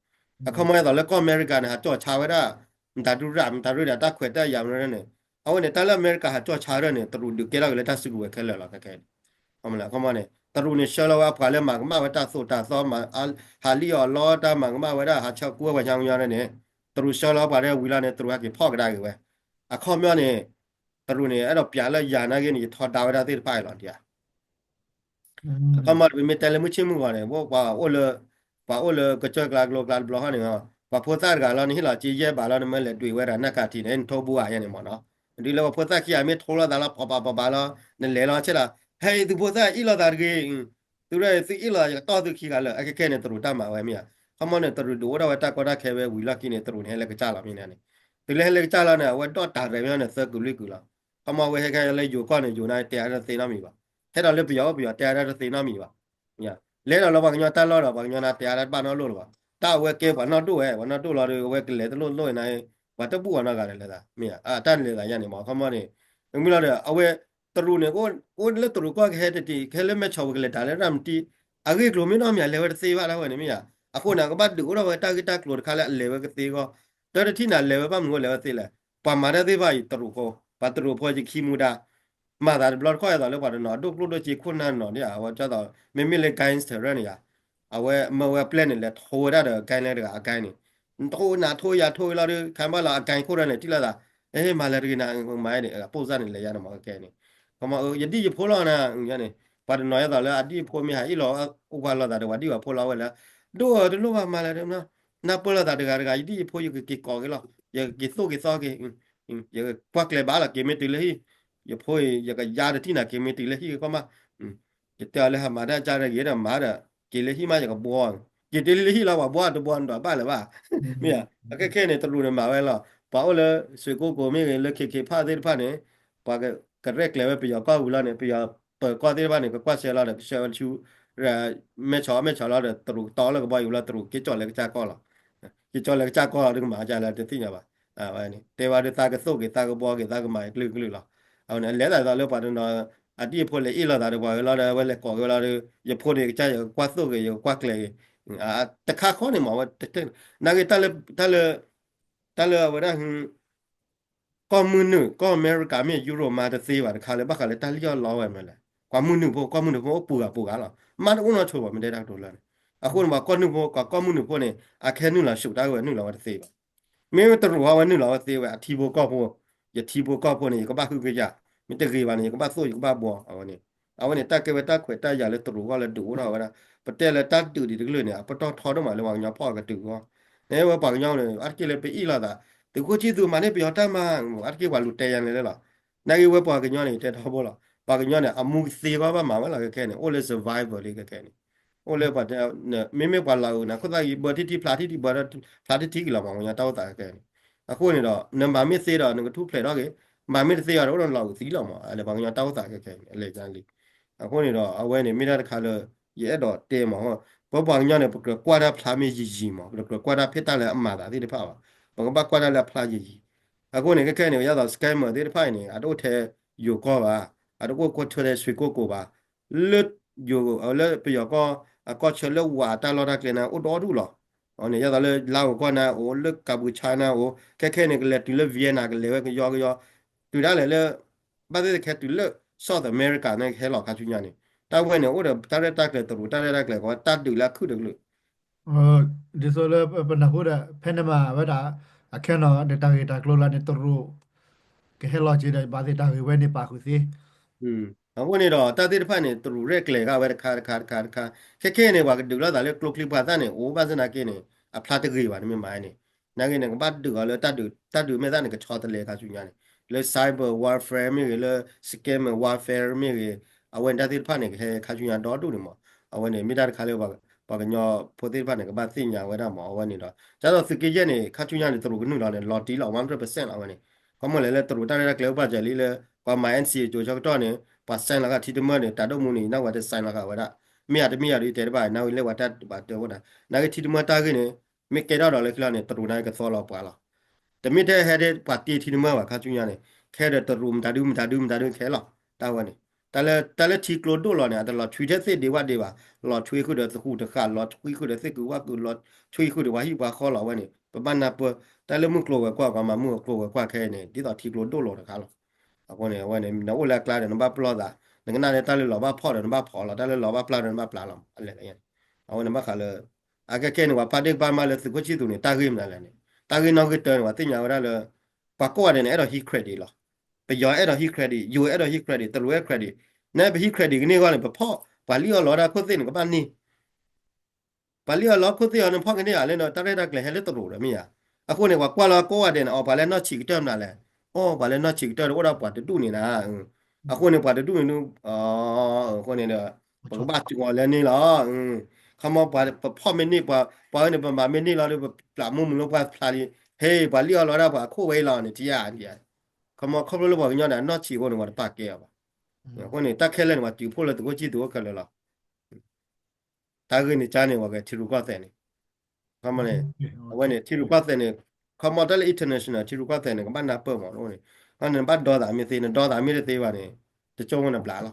အခီမီအသိးလၢကီၢ်အမဲရကၤန့ၣ် ဟးကၠီၣ်ဆါဝဲဒၣ် မတၤဒုရၣ် မတၤဒုရၣ်တၢ်ခွဲးတၢ်ယာ်မနုၤန့ၣ်, အဝဲန့ၣ် တၢ်လၢအမဲရကၤဟးကၠီၣ်ဆါဒၣ်န့ၣ် တရူးဒုးကဲထီၣ်က့ၤလၢတၢ်စုကဝဲၤခဲလၢာ်လီၤခဲခဲအံၤ, အခီမီန့ၣ် တရူးန့ၣ်ဆှၢလီၤဝဲအပှၤလၢမၤကမၣ်ဝဲတၢ်သိၣ်တၢ်သီ ဟးလံၣ်အီၣ်လီတၢ်မၤကမၣ်ဝဲဒၣ် ဟးဆၢကူဝဲပှၤကညီကညီဒၣ်န့ၣ်, တရူးဆှၢလီၤပှၤဒၣ်ဝံၤလီၤန့ၣ် တရူးဟဲက့ၤဖီၣ်ကဒါက့ၤဝဲ, အခီပညီန့ၣ် တရူးန့ၣ် အဲၣ်ဒိးပျးလၢယၤနာ်က့န့ၣ် ယထီဒါဝဲဒၣ်သ့ၣ်တဖၣ်အံၤလီၤဒ်ဧါ အခီမီ ပမ့ၢ်တဲလၢမုၢ်ဆ့ၣ်မုၢ်ဂီၤန့ၣ် ပှၤအိၣ်လၢ ပှၤအိၣ်လၢကစၢၢ်ကျါကျိကျါတဘျီဃီန့ၣ် ပှၤဖိသၣ်တဂၤလီၤန့ၣ် ဟ့ၣ်လီၤစ့ယဲၢ်ဘးလီၤ နမ့ၢ်လဲၤဒွံးဝဲဒၣ်နၢ်ကးထံးန့ၣ် နထိဘိဧါယဲန့ၣ်မ့ၢ်နီၤ, ဒ်လၢပှၤဖိသၣ်ခံဂၤမ့ၢ်ထိလိာ်သးလီၤ ပှၤပၤပၤပၤလီၤ နလဲၤလီၤဆဲးလီၤ ဟဲအံၤသုဖိသၣ်အ့ၣ်လိာ်သးတဂ့ၤ သုရၢ်သုအ့ၣ်လိာ်သး ယကတီၢ်သုခံဂၤလၢာ် အခဲခဲန့ၣ် တရူးတၢ်မၤဝဲမ့ၢ်ဧါ, ခီမီန့ၣ် တရူးဒုးအိၣ်ထီၣ်ဝဲတၢ်ကီတၢ်ခဲဝဲဝံၤလီၢ်ခံန့ၣ် တရူးန့ၣ်ဟဲလၢကစၢ်လီၤမ့ၢ်န့ၣ်, တုၤလၢဟဲလၢကစၢ်လီၤန့ၣ် အဝဲဒီၣ်တၢ်ရဲၣ်မ့ၢ်န့ၣ် သၢကုာ်လွံၢ်ကုာ်လီၤ, ခီမီဝဲဟဲခဲလၢယိၤကီၢ်န့ၣ် ယိၤန့ၣ်တဲအါတသ့နီတမံၤဘၣ်, ဟဲဒီးလၢပယီၤအိၣ်ပယီၤတဲအါတသ့နီတမံၤဘၣ် လဲၤဒီးလၢပှၤကညီတၢ်လီၢ်ဒီး ပှၤကညီန့ၣ်တဲအါတၢ်တဘၣ်နီတလိၣ်လၢၤဘၣ်, တၢ်အဝဲကဲပှၤနီၢ်ဒိၣ်ဝဲ ပှၤနီၢ်ဒိၣ်လီၤဒီး အဝဲကလဲၤတလိၣ်လိၣ်န့ၣ် ပှၤတဘူၣ်အီၤနီတဂၤဒီးလဲၤသး မ့ၢ်ဧါ တၢ်န့ၣ်လဲၤသးယါန့ၣ်မ့ၢ် ခီမီန့ၣ်, မ့ၢ်လီၤဒီး အဝဲ တရူးန့ၣ် အိၣ်လၢတရူးကီၢ်ကဟဲတတံၤ ကဟဲလၢမဲၢ်ဆီးဝဲကလဲၤတၢ်လၢရၣ်မတံ အဂ့ၢ်ကျိၤမ့ၢ်နီတမံၤ အလဲၤဝဲတသ့ဘၣ်ဒၣ်ဝဲန့ၣ်မ့ၢ်ဧါ, အဃိန့ၣ် အကဘၣ်ဒုးအိၣ်ထီၣ်ဝဲတၢ်ဂ့ၢ်တၢ်ကျိၤတခါလၢအလဲၤဝဲကသ့အဂီၢ်, တၢ်တထံၣ်န့ၣ် အလဲၤဝဲဘၣ်မနုၤအလဲၤဝဲသ့လဲၣ်, ပှၤမၤတၢ်သ့ၣ်တဖၣ်အံၤတရူးဖိ, ပှၤတရူးဖိယခံမူဒါ မၤသးတဘျီတခီၣ်အသိးလၢပှၤတနီၤ အဒိၣ်ကျိၣ်ဒိၣ်စ့ခိၣ်နၢ်တနီၤဒ် အဝဲကၠီသိး မ့မ့ၢ်လၢ gangster န့ၣ်ယါ, အဝဲမၢဝဲပျဲၢ်န့ၣ် လဲၤထိဝဲဒၣ်ဒီး gang လၢတဂၤအ gang န့ၣ်, နထိနၤထိယၤထိဝဲလီၤဒီး ခါဘၣ်လီၤ အ gang ခိၣ်ဒီးန့ၣ် ထံၣ်လိာ်သး, မၤလၢတဂ့ၤနၤ မၤန့ၣ် အပိၢ်စၢ်န့ၣ် လဲၤယါန့ၣ်မ့ၢ်ကဲန့ၣ်, ခီမီ ယဒ်ယဖိလီၤနၤန့ၣ်, ပှၤတနီၤအသိးလၢအဒ်ယဖိမ့ၢ်ဟးအ့ၣ်လိာ် အိၣ်ကွၢ်လိာ်သးဒီးပှၤဒ်ပှၤဖိလီၤဝဲလၢ, ဒိၣ်အီၤတလိၣ်ဘၣ်မၤလၢာ်ဒီး နၢ်ပၢၢ်လိာ်သးတဂၤတဂၤ ယဒ်ယဖိယကက့ၤကိးက့ၤလီၤ, ယကက့ၤသိၣ်က့ၤသီက့ၤ ယကွၢ်ကျဲၤဘၣ်လီၤ က့ၤမ့ၢ်တုၤလၢဟံၣ်, ယဖိအံၤ ယကယါတထံၣ်နၤ က့ၤမ့ၢ်တုၤလၢဟံၣ်ကီၢ်မး, ယတဲအီၤလၢဟးမၤတၢ်ကါတဂ့ၤဒီးမၤဒီး က့ၤလၢဟံၣ်မး ယကဘှီ, က့ၤတုၤလၢဟံၣ်လီၤ ပှၤဘှီတဘှီနဒီးဘၣ်လၢၤဘၣ်, မ့ၢ်ဧါ, အခဲခဲန့ၣ် တရူးန့ၣ်မၤဝဲလီၤ, ပှၤအိၣ်လၢစွ့ၣ်ကိကိးမ့ၢ်ဂ့ၤ လၢခ့ၣ်ခ့ၣ်ဖၣ်သ့ၣ်တဖၣ်န့ၣ်, ပှၤကရဲၣ်ကျဲၤဝဲပယီၤကီၢ်ဝံၤလီၤန့ၣ် ပယီၤပၢၤကီၢ်သ့ၣ်တဖၣ်န့ၣ် ကကွၢ်စဲလီၤဒီး ကဆှၢဝဲဆူ မဲၢ်ဆီး မဲၢ်ဆီးလီၤဒီး တရူးကတီၤလၢကဘီယူၤလီၤ တရူးက့ၤကၠီၣ်လဲၤကစၢ်ကီၢ်လီၤ, က့ၤကၠီၣ်လဲၤကစၢ်ကီၢ်လီၤ ဒုကမၤကလဲၣ်တသ့ၣ်ညါဘၣ်, တဲဝဲဒုးသးကသိၣ်က့ၤ သးကဘှီက့ၤ သးကမၤက့ၤကလုာ်ကလုာ်လီၤ, အဝဲန့ၣ် အလဲၤသးသိးလၢပှၤတနီၤ အဒ်ယဖိလဲၤအ့ၣ်လိာ်သးဒီးပှၤဝဲလီၤဒီး အဝဲလဲၤကိးက့ၤဝဲလီၤဒီး ယဖိန့ၣ်ကစၢ်ယကကွၢ်သိၣ်က့ၤ ယကကွၢ်ကျဲၤက့ၤ, တခါဃီန့ၣ်မ့ၢ်ဝဲ နာ်က့ တၢ်လၢ တၢ်လၢအဝဲဒၣ် ကီၢ်မုၢ်နုာ် ကီၢ်အမဲရကၤမ့ၢ်ယူရိၣ်မၤတသ့ဘၣ်တခါလၢ ဘၣ်ဃးလၢတၢ်လံၣ်အီၣ်လီဝဲမ့ၢ်လဲၣ်, ပှၤမုၢ်နုာ်ဖိ ကီၢ်မုၢ်နုာ်ဖိအိၣ်ပူၤဂၤပူၤဂၤလီၤ, မၤတအိၣ်နီၢ်ဆိဘၣ် မ့ၢ်တဲတၢ်ကတိၤလၢန့ၣ်, အဃိန့ၣ် ပှၤကီၢ်နုာ်ဖိ ကီၢ်မုၢ်နုာ်ဖိန့ၣ် အခဲနုာ်လီၤဆူၣ်တၢ်ဝဲနုာ်လီၤဝဲတသ့ဘၣ်, မ့ၢ်တရူးဟီဝဲနုာ်လီၤဝဲသ့ဝဲ အထံဖိကီၢ်ဖိ, ယထံဖိကီၢ်ဖိန့ၣ် ယကဘၣ်ဃုကယာ်, မ့ၢ်တဂ့ၤဘၣ်န့ၣ် ယကဘၣ်သိၣ်ယကဘၣ်ဘှီ အဝဲန့ၣ်, အဝဲန့ၣ် တၢ်ကဲဝဲတၢ်ခွဲးတၢ်ယာ်လၢတရူးအဂီၢ်လၢဒုးအိၣ်ထီၣ်ဝဲဒၣ်, ပတဲလၢတၢ်ဒုးဒံးတကလုာ်န့ၣ် အပတီၢ်ထီဒိၣ်မးလၢပှၤကညီဖီၣ်ကတုၤအဂီၢ်, နဝဲပှၤကညီန့ၣ် အါတက့ၢ်လၢပအ့ၣ်လိာ်သး, သုးခိၣ်ဆံသူးမၤန့ၢ်ပယီၤတၢ်မၤ, အါတက့ၢ်ပှၤလူၤတဲယၤန့ၣ်လၢလီၤ. နာ်က့ဝဲပှၤကညီန့ၣ် တဲထီဘိလီၤ. ပှၤကညီန့ၣ် အမူကသ့ကီးဘၣ်မၤဝဲလီၤ ခဲခဲန့ၣ် အိၣ်လၢ survival လံ ခဲခဲန့ၣ်. အိၣ်လၢပှၤ, မ့မ့ၢ်ပှၤလီၤအုးန့ၣ် ခိၣ်သၣ်ဂံၢ်ဘၢထံထံဖျါထံထံဘၢထံဖျါထံထံကလီၤမး ပှၤကညီတၢ်အိၣ်သးခဲခဲန့ၣ်. အဃိန့ၣ်ဒီး နမၤမ့ၢ်သ့ဒီး နကထူၣ်ဖျဲးထီၣ်က့ၤ, မၤမ့ၢ်တသ့အီၤဒီး အိၣ်ဒီးလီၤအုးသံလီၤမး လၢပှၤကညီတၢ်အိၣ်သးခဲခဲန့ၣ် အလဲၤလံ. အဃိန့ၣ်ဒီး အဝဲန့ၣ် မ့ၢ်တၢ်တခါလၢ ယအဲၣ်ဒိးတဲမး, ပပှၤကညီန့ၣ် ပကြၢးကွၢ်တၢ်ဖျါမ့ၢ်ယံာ်ယံာ်မး, ပကြၢးကွၢ်တၢ်ဖဲတၢ်လၢအမၤသးသ့ၣ်တဖၣ်ဘၣ်. ပကဘၣ်ကွၢ်တၢ်လၢအဖျါယံာ်ယံာ်. အဃိန့ၣ် ခဲခဲန့ၣ် ယသိး scammer သ့ၣ်တဖၣ်အံၤန့ၣ် အတအိၣ်ထဲယိၤကီၢ်ဘၣ်, အတအိၣ်ထဲဆွ့ကိၢ်ကိၤဘၣ်, လၢ ယိၤ, လၢပယီၤကီၢ် အကီၢ်ဆၢလၢဝၤအတၢ်လီၢ်တၢ်ကျဲန့ၣ် အိၣ်ဒီဒူၣ်လီၤ. န့ၣ် ယသိးလၢ လါအိၤကီၢ်န့ၣ်အိၣ်, လၢကၢပူၤဆါန့ၣ်အိၣ်, ခဲခဲန့ၣ် ကလဲၤတုၤလၢ Vietnam ကလဲၤဝဲကယီကယီ, တုၤဒၣ်လဲာ်လၢ ဘၣ်သ့ၣ်သ့ၣ်ခဲတုၤလၢ South America န့ၣ် ကဟဲလီၤခါဆူညါန့ၣ်, တၢ်ဝဲန့ၣ် အိၣ်ဒီးတၢ်ရဲၣ်တၢ်ကျဲၤတရူး တၢ်ရဲၣ်တၢ်ကျဲၤကီး တၢ်ဒုးလၢအခုၣ်တကလုာ် ဒ်သိးလၢပနၢ်ဟူဒီး ဖဲန့ၣ်မးဝဲဒၣ် အခဲနီၤ ဒီးတၢ်ဂ့ၢ်တၢ်ကျိၤလၢန့ၣ် တရူး ကဟဲလီၤက့ၤဒီး ဘၣ်သ့ၣ်တၢ်ဂ့ၢ်ဝဲန့ၣ်ပာ်ဃုာ်သ့. အဃိန့ၣ်ဒီး တၢ်သ့ၣ်တဖၣ်န့ၣ် တရူးရဲၣ်ကျဲၤဂာ်ဝဲတခါတခါတခါတခါ, ခဲခဲန့ၣ် ပှၤကဒုးလိာ်သးလၢကျိချံပှၤသၣ်န့ၣ် အိၣ်ဘၣ်ဆၣ်နာ်က့န့ၣ် အဖျါတဂ့ၤဘၣ် နမ့ၢ်မၤန့ၣ်, နာ်က့န့ၣ် ကဘၣ်ဒုးအီၤလၢတၢ်ဒုး, တၢ်ဒုးမဲာ်သၣ်န့ၣ် ကဆီတလဲခါဆူညါန့ၣ်, လၢ cyber warfare မ့ၢ်ဂ့ၤ, လၢ scammer warfare မ့ၢ်ဂ့ၤ, အဝဲန့ၣ်တၢ်သ့ၣ်တဖၣ်န့ၣ် ကဟဲခါဆူညါဒီဒူၣ်န့ၣ်မး, အဝဲန့ၣ် မ့ၢ်တၢ်တခါလၢ ပှၤကညီဖိသ့ၣ်တဖၣ်န့ၣ် ကဘၣ်သ့ၣ်ညါဝဲဒၣ်မး, အဝဲန့ၣ်ဒီး ဒ်သိးသုးက့ယဲၢ်န့ၣ် ခါဆူညါန့ၣ် တရူးကနုာ်လီၤန့ၣ် လီၤတံၢ်လီၤ one hundred percent လီၤ အဝဲန့ၣ်, ခီမီလဲၣ်လၢတရူးတၢ်ရဲၣ်တၢ်ကျဲၤအိၣ်ပာ်စၢၤလံလၢ ပှၤမၤ N C A ကၠိဆၢကတီၢ်န့ၣ် ပှၤ sign လီၤဃာ်ထံတမၢန့ၣ် တၢ်ဒိၣ်မူန့ၣ် နဝဲတ sign လီၤဃာ်ဝဲဒၣ်, မ့ၢ်ယၤတမ့ၢ်ယၤဒီး ယတဲတဘၣ် နဝဲလၢပှၤတၢ်ဘၣ်တဲအိၣ်ဒၣ်, နာ်က့ထံတမၢတၢ်ဂ့ၢ်န့ၣ် မ့ၢ်ကဲထီၣ်ဒီးလၢခံလီၤန့ၣ် တရူးန့ၣ်ကသီလီၤပှၤလီၤ. တမ့ၢ်ထဲဟဲဒ်ပှၤတ့ထံတမၢဘၣ် ခါဆူညါန့ၣ်, ခဲဒီးတရူးမတၤဒုမတၤဒုမတၤဒုခဲလီၤ, တၢ်ဝဲန့ၣ်, တၢ်လၢထံကျိဒိၣ်လီၤန့ၣ် အတလီၤထွံထဲသ့ၣ်ဒ့ဝၣ်ဒ့ဘၣ်, လီၤထွံဃုာ်ဒီးသဃူတဃာ်, လီၤထွံဃုာ်ဒီးသ့ၣ်ကုဝၣ်ကု, လီၤထွံဃုာ်ဒီးပှၤဟံၣ်ပှၤဃီလီၤ အဝဲန့ၣ်, ပဘၣ်နၢ်ပၢၢ်, တၢ်လၢမုၢ်ကျိၤဝဲၤကွာ် ပှၤမၤမုၢ်ကျိၤဝဲၤကွာ်ခဲအံၤန့ၣ် ဒ်သိးထံကျိဒိၣ်လီၤတခါလီၤ. အဃိန့ၣ် အဝဲန့ၣ် နအိၣ်လၢအကျါဒီး နဘၣ်ပလီၢ်သး, နကနၣ်လၢတၢ်လၢလီၤဘၣ်ဖီၣ်ဒီး နဘၣ်ဖီၣ်လီၤ, တၢ်လၢလီၤဘၣ်ပျၢ်ဒီး နဘၣ်ပျၢ်လီၤ, အလဲၤန့ၣ်, အဝဲန့ၣ်ဘၣ်ဃးလၢ အခဲခဲန့ၣ် ပှၤဖးဒ့ၣ်ကဘၣ်မၤလၢသုးခိၣ်ဆံၣ်သူးန့ၣ် တၢ်ဂ့ၢ်မနုၤလဲၣ်န့ၣ်, တၢ်ဂ့ၢ်နီၣ်ဂံၢ်တၢန့ၣ် ပှၤသ့ၣ်ညါဝဲဒၣ်လၢ ပှၤကိးဂၤဒဲးန့ၣ် အဲၣ်ဒိးဟံး credit လီၤ. ပယီၤအဲၣ်ဒိးဟံး credit, ယိၤအဲၣ်ဒိးဟံး credit, တရူးအဲၣ် credit, နပဟံး credit ကန့ၢ်ဂီၢ်န့ၣ် ပဖီၣ်, ပှၤလံၣ်အီၣ်လီၤဝဲဒၣ်ခိၣ်သ့ၣ်န့ၣ် ကဘၣ်န့ၢ် ပှၤလံၣ်အီၣ်လီၤခိၣ်သ့ၣ်အီၤန့ၣ် ဖီၣ်ကန့ၢ်ဧါလၢ တၢ်ရဲၣ်တၢ်ကျဲၤဟဲလၢတရူးဒီးမ့ၢ်ဧါ. အဃိန့ၣ် ပှၤကွၢ်လီၤကိးဂၤဒဲးန့ၣ် အီၤ ပှၤလၢနီၢ်ဆံးကတၢၢ်မနုၤလဲၣ်, အီၤ ပှၤလၢနီၢ်ဆံးကတၢၢ်ဒီးအိၣ်ဒီးပှၤတဒူၣ်န့ၣ်နၤ, အဃိန့ၣ် ပှၤတဒူၣ်န့ၣ်ဒုး, အဃိန့ၣ်ဒီး ပကဘၣ်စူးအီၤလၢန့ၣ်လီၤ. ခီမီ ပှၤပဖီၣ်မ့ၢ်န့ၢ်, ပှၤအဝဲန့ၣ် ပမၤမ့ၢ်န့ၢ်လီၤဒီး ပပျၢ်မူမုာ်လၢပှၤဖျါလံ, ဟ့ၣ် ပှၤလံၣ်အီၣ်လီၤဝဲဒၣ်ပှၤအခိၣ်ဝဲအံၤလီၤန့ၣ် ထံဧါ, ခီမီခီဖျိလၢပှၤကညီန့ၣ် အနီၢ်ဆံးအဃိန့ၣ် ပှၤတပာ်ကဲအီၤဘၣ်. အဃိန့ၣ် တၢ်ခဲလၢာ်န့ၣ် ပှၤတုၤဖှိၣ်လၢသုးခိၣ်ဆံၣ်သူးအိၣ်ခဲလၢာ်လီၤ. တၢ်ဂ့ၢ်န့ၣ်ကါန့ၣ် ပှၤကထံရူၢ်ကီၢ်သဲးန့ၣ်, ခီမီန့ၣ်, အဝဲန့ၣ် ထံရူၢ်ကီၢ်သဲးန့ၣ်, ခီမီတၢ်လၢ international ထံရူၢ်ကီၢ်သဲးန့ၣ် ကဘၣ်နၢ်ပၢၢ်မးန့ၣ်, နဘၣ်ဒီသးမ့ၢ်သ့, နဒီသးမ့ၢ်တသ့ဘၣ်န့ၣ်, တကၠိဖိနဘျးလီၤ.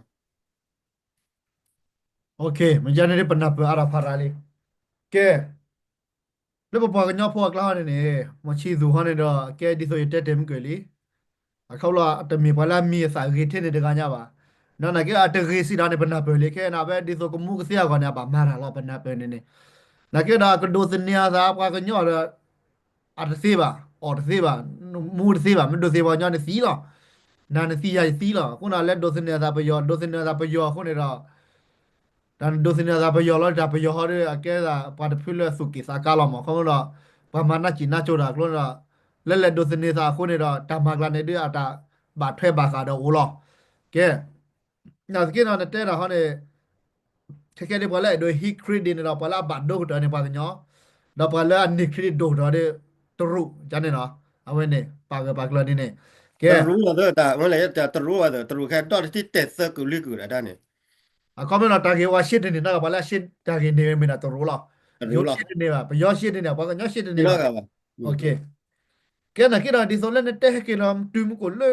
OK, မ့ၢ်ကါန့ၣ် ပနၢ်ပၢၢ်အါထီၣ်ဖးရၤလံ. ကဲ လၢပပှၤကညီဖိအကျါဟီန့ၣ်န့ၣ် မီၤဆံသူးဟီန့ၣ်ဒီး ကဲဒ်သိးယတဲတ့ၢ်မုၢ်ကၢၢ်လံ, အခီဖျိတမ့ၢ်ပှၤလၢအမံၤအသၣ်ဂ့ၤထဲန့ၣ်တဂၤညါဘၣ်. ဒီးနာ်က့အတဂ့ၤစံးဒီးန့ၣ် ပနၢ်ပၢၢ်လံ, ခဲအံၤန့ၣ် အဝဲဒ်သိးကမူကသ့အဂီၢ်န့ၣ် အဘၣ်မၤတၢ်လီၤ ပနၢ်ပၢၢ်န့ၣ်န့ၣ်, နာ်က့ဒီးကဒိးသန့ၤအသး ပှၤကညီဒီး အတသ့ဘၣ်, အီၣ်တသ့ဘၣ်, မူတသ့ဘၣ်, မ့ၢ်ဒိးသန့ၤပှၤကညီန့ၣ်သံလီၤ, နၤနသံယၤယသံလီၤ. အဃိန့ၣ် လဲၤဒိးသန့ၤအသးပယီၤ, ဒိးသန့ၤအသးပယီၤအဃိန့ၣ်ဒီး တၢ်နဒိးသန့ၤအသးပယီၤလီၤ, တၢ်ပယီၤဟီဒီး အကဲသးပှၤတဖုလၢသူၣ်က့ၣ်သးကါလီၤမး, ခီဖျိဒီး ပှၤမၤနၢ်စံၣ်နၢ်ကၠိတၢ်အကျိၤန့ၣ်ဒီး လဲၤလဲၤဒိးသန့ၤသးအဃိန့ၣ်ဒီး တၢ်မၤကျါန့ၣ်ဒုး အတၢ်ဘၣ်ထွဲဘၣ်ဃးဒီးအိၣ်လီၤ. ကဲ နာ်သက့ဒီး နတဲတၢ်ဟီန့ၣ် ခဲခဲဒ်ပှၤလၢအဲၣ်ဒိးဟံး credit န့ၣ်ဒီး ပှၤလၢအဘၣ်ဒိကတၢၢ်န့ၣ် ပှၤကညီ, ဒီးပှၤလၢအန့ၢ် credit ဒိၣ်ကတၢၢ်ဒီး တရူး ကန့ၣ်နီၤ, အဝဲန့ၣ် ပာ်ဂၢၢ်ပာ်ကျၢၤဒ်န့ၣ်, ကဲ တရူးလီၤသၢတၢ်, မ့ၢ်လဲၣ် တရူးဘၣ်သၢ, တရူးခဲဒီတထံၣ်တဲာ်သၢကုာ်လွံၢ်ကုာ်ဒၣ်တၢ်န့ၣ်, အခီပညီ တၢ်ဂ့ၢ်ဝဲရှ့တန့ၢ်နီၤ, ပှၤလၢအရှ့တၢ်ဂ့ၢ်န့ၣ်မ့ၢ်ဒၣ်တရူးလီၤ, ယိၤရှ့တန့ၢ်ဘၣ်, ပယီၤရှ့တန့ၢ်, ပှၤကညီရှ့တန့ၢ်ဘၣ်, ကဲ နာ်က့ဒီး ဒ်သိးလၢနတဲဟဲက့ၤလီၤ တုၤမူခိၣ်လၢ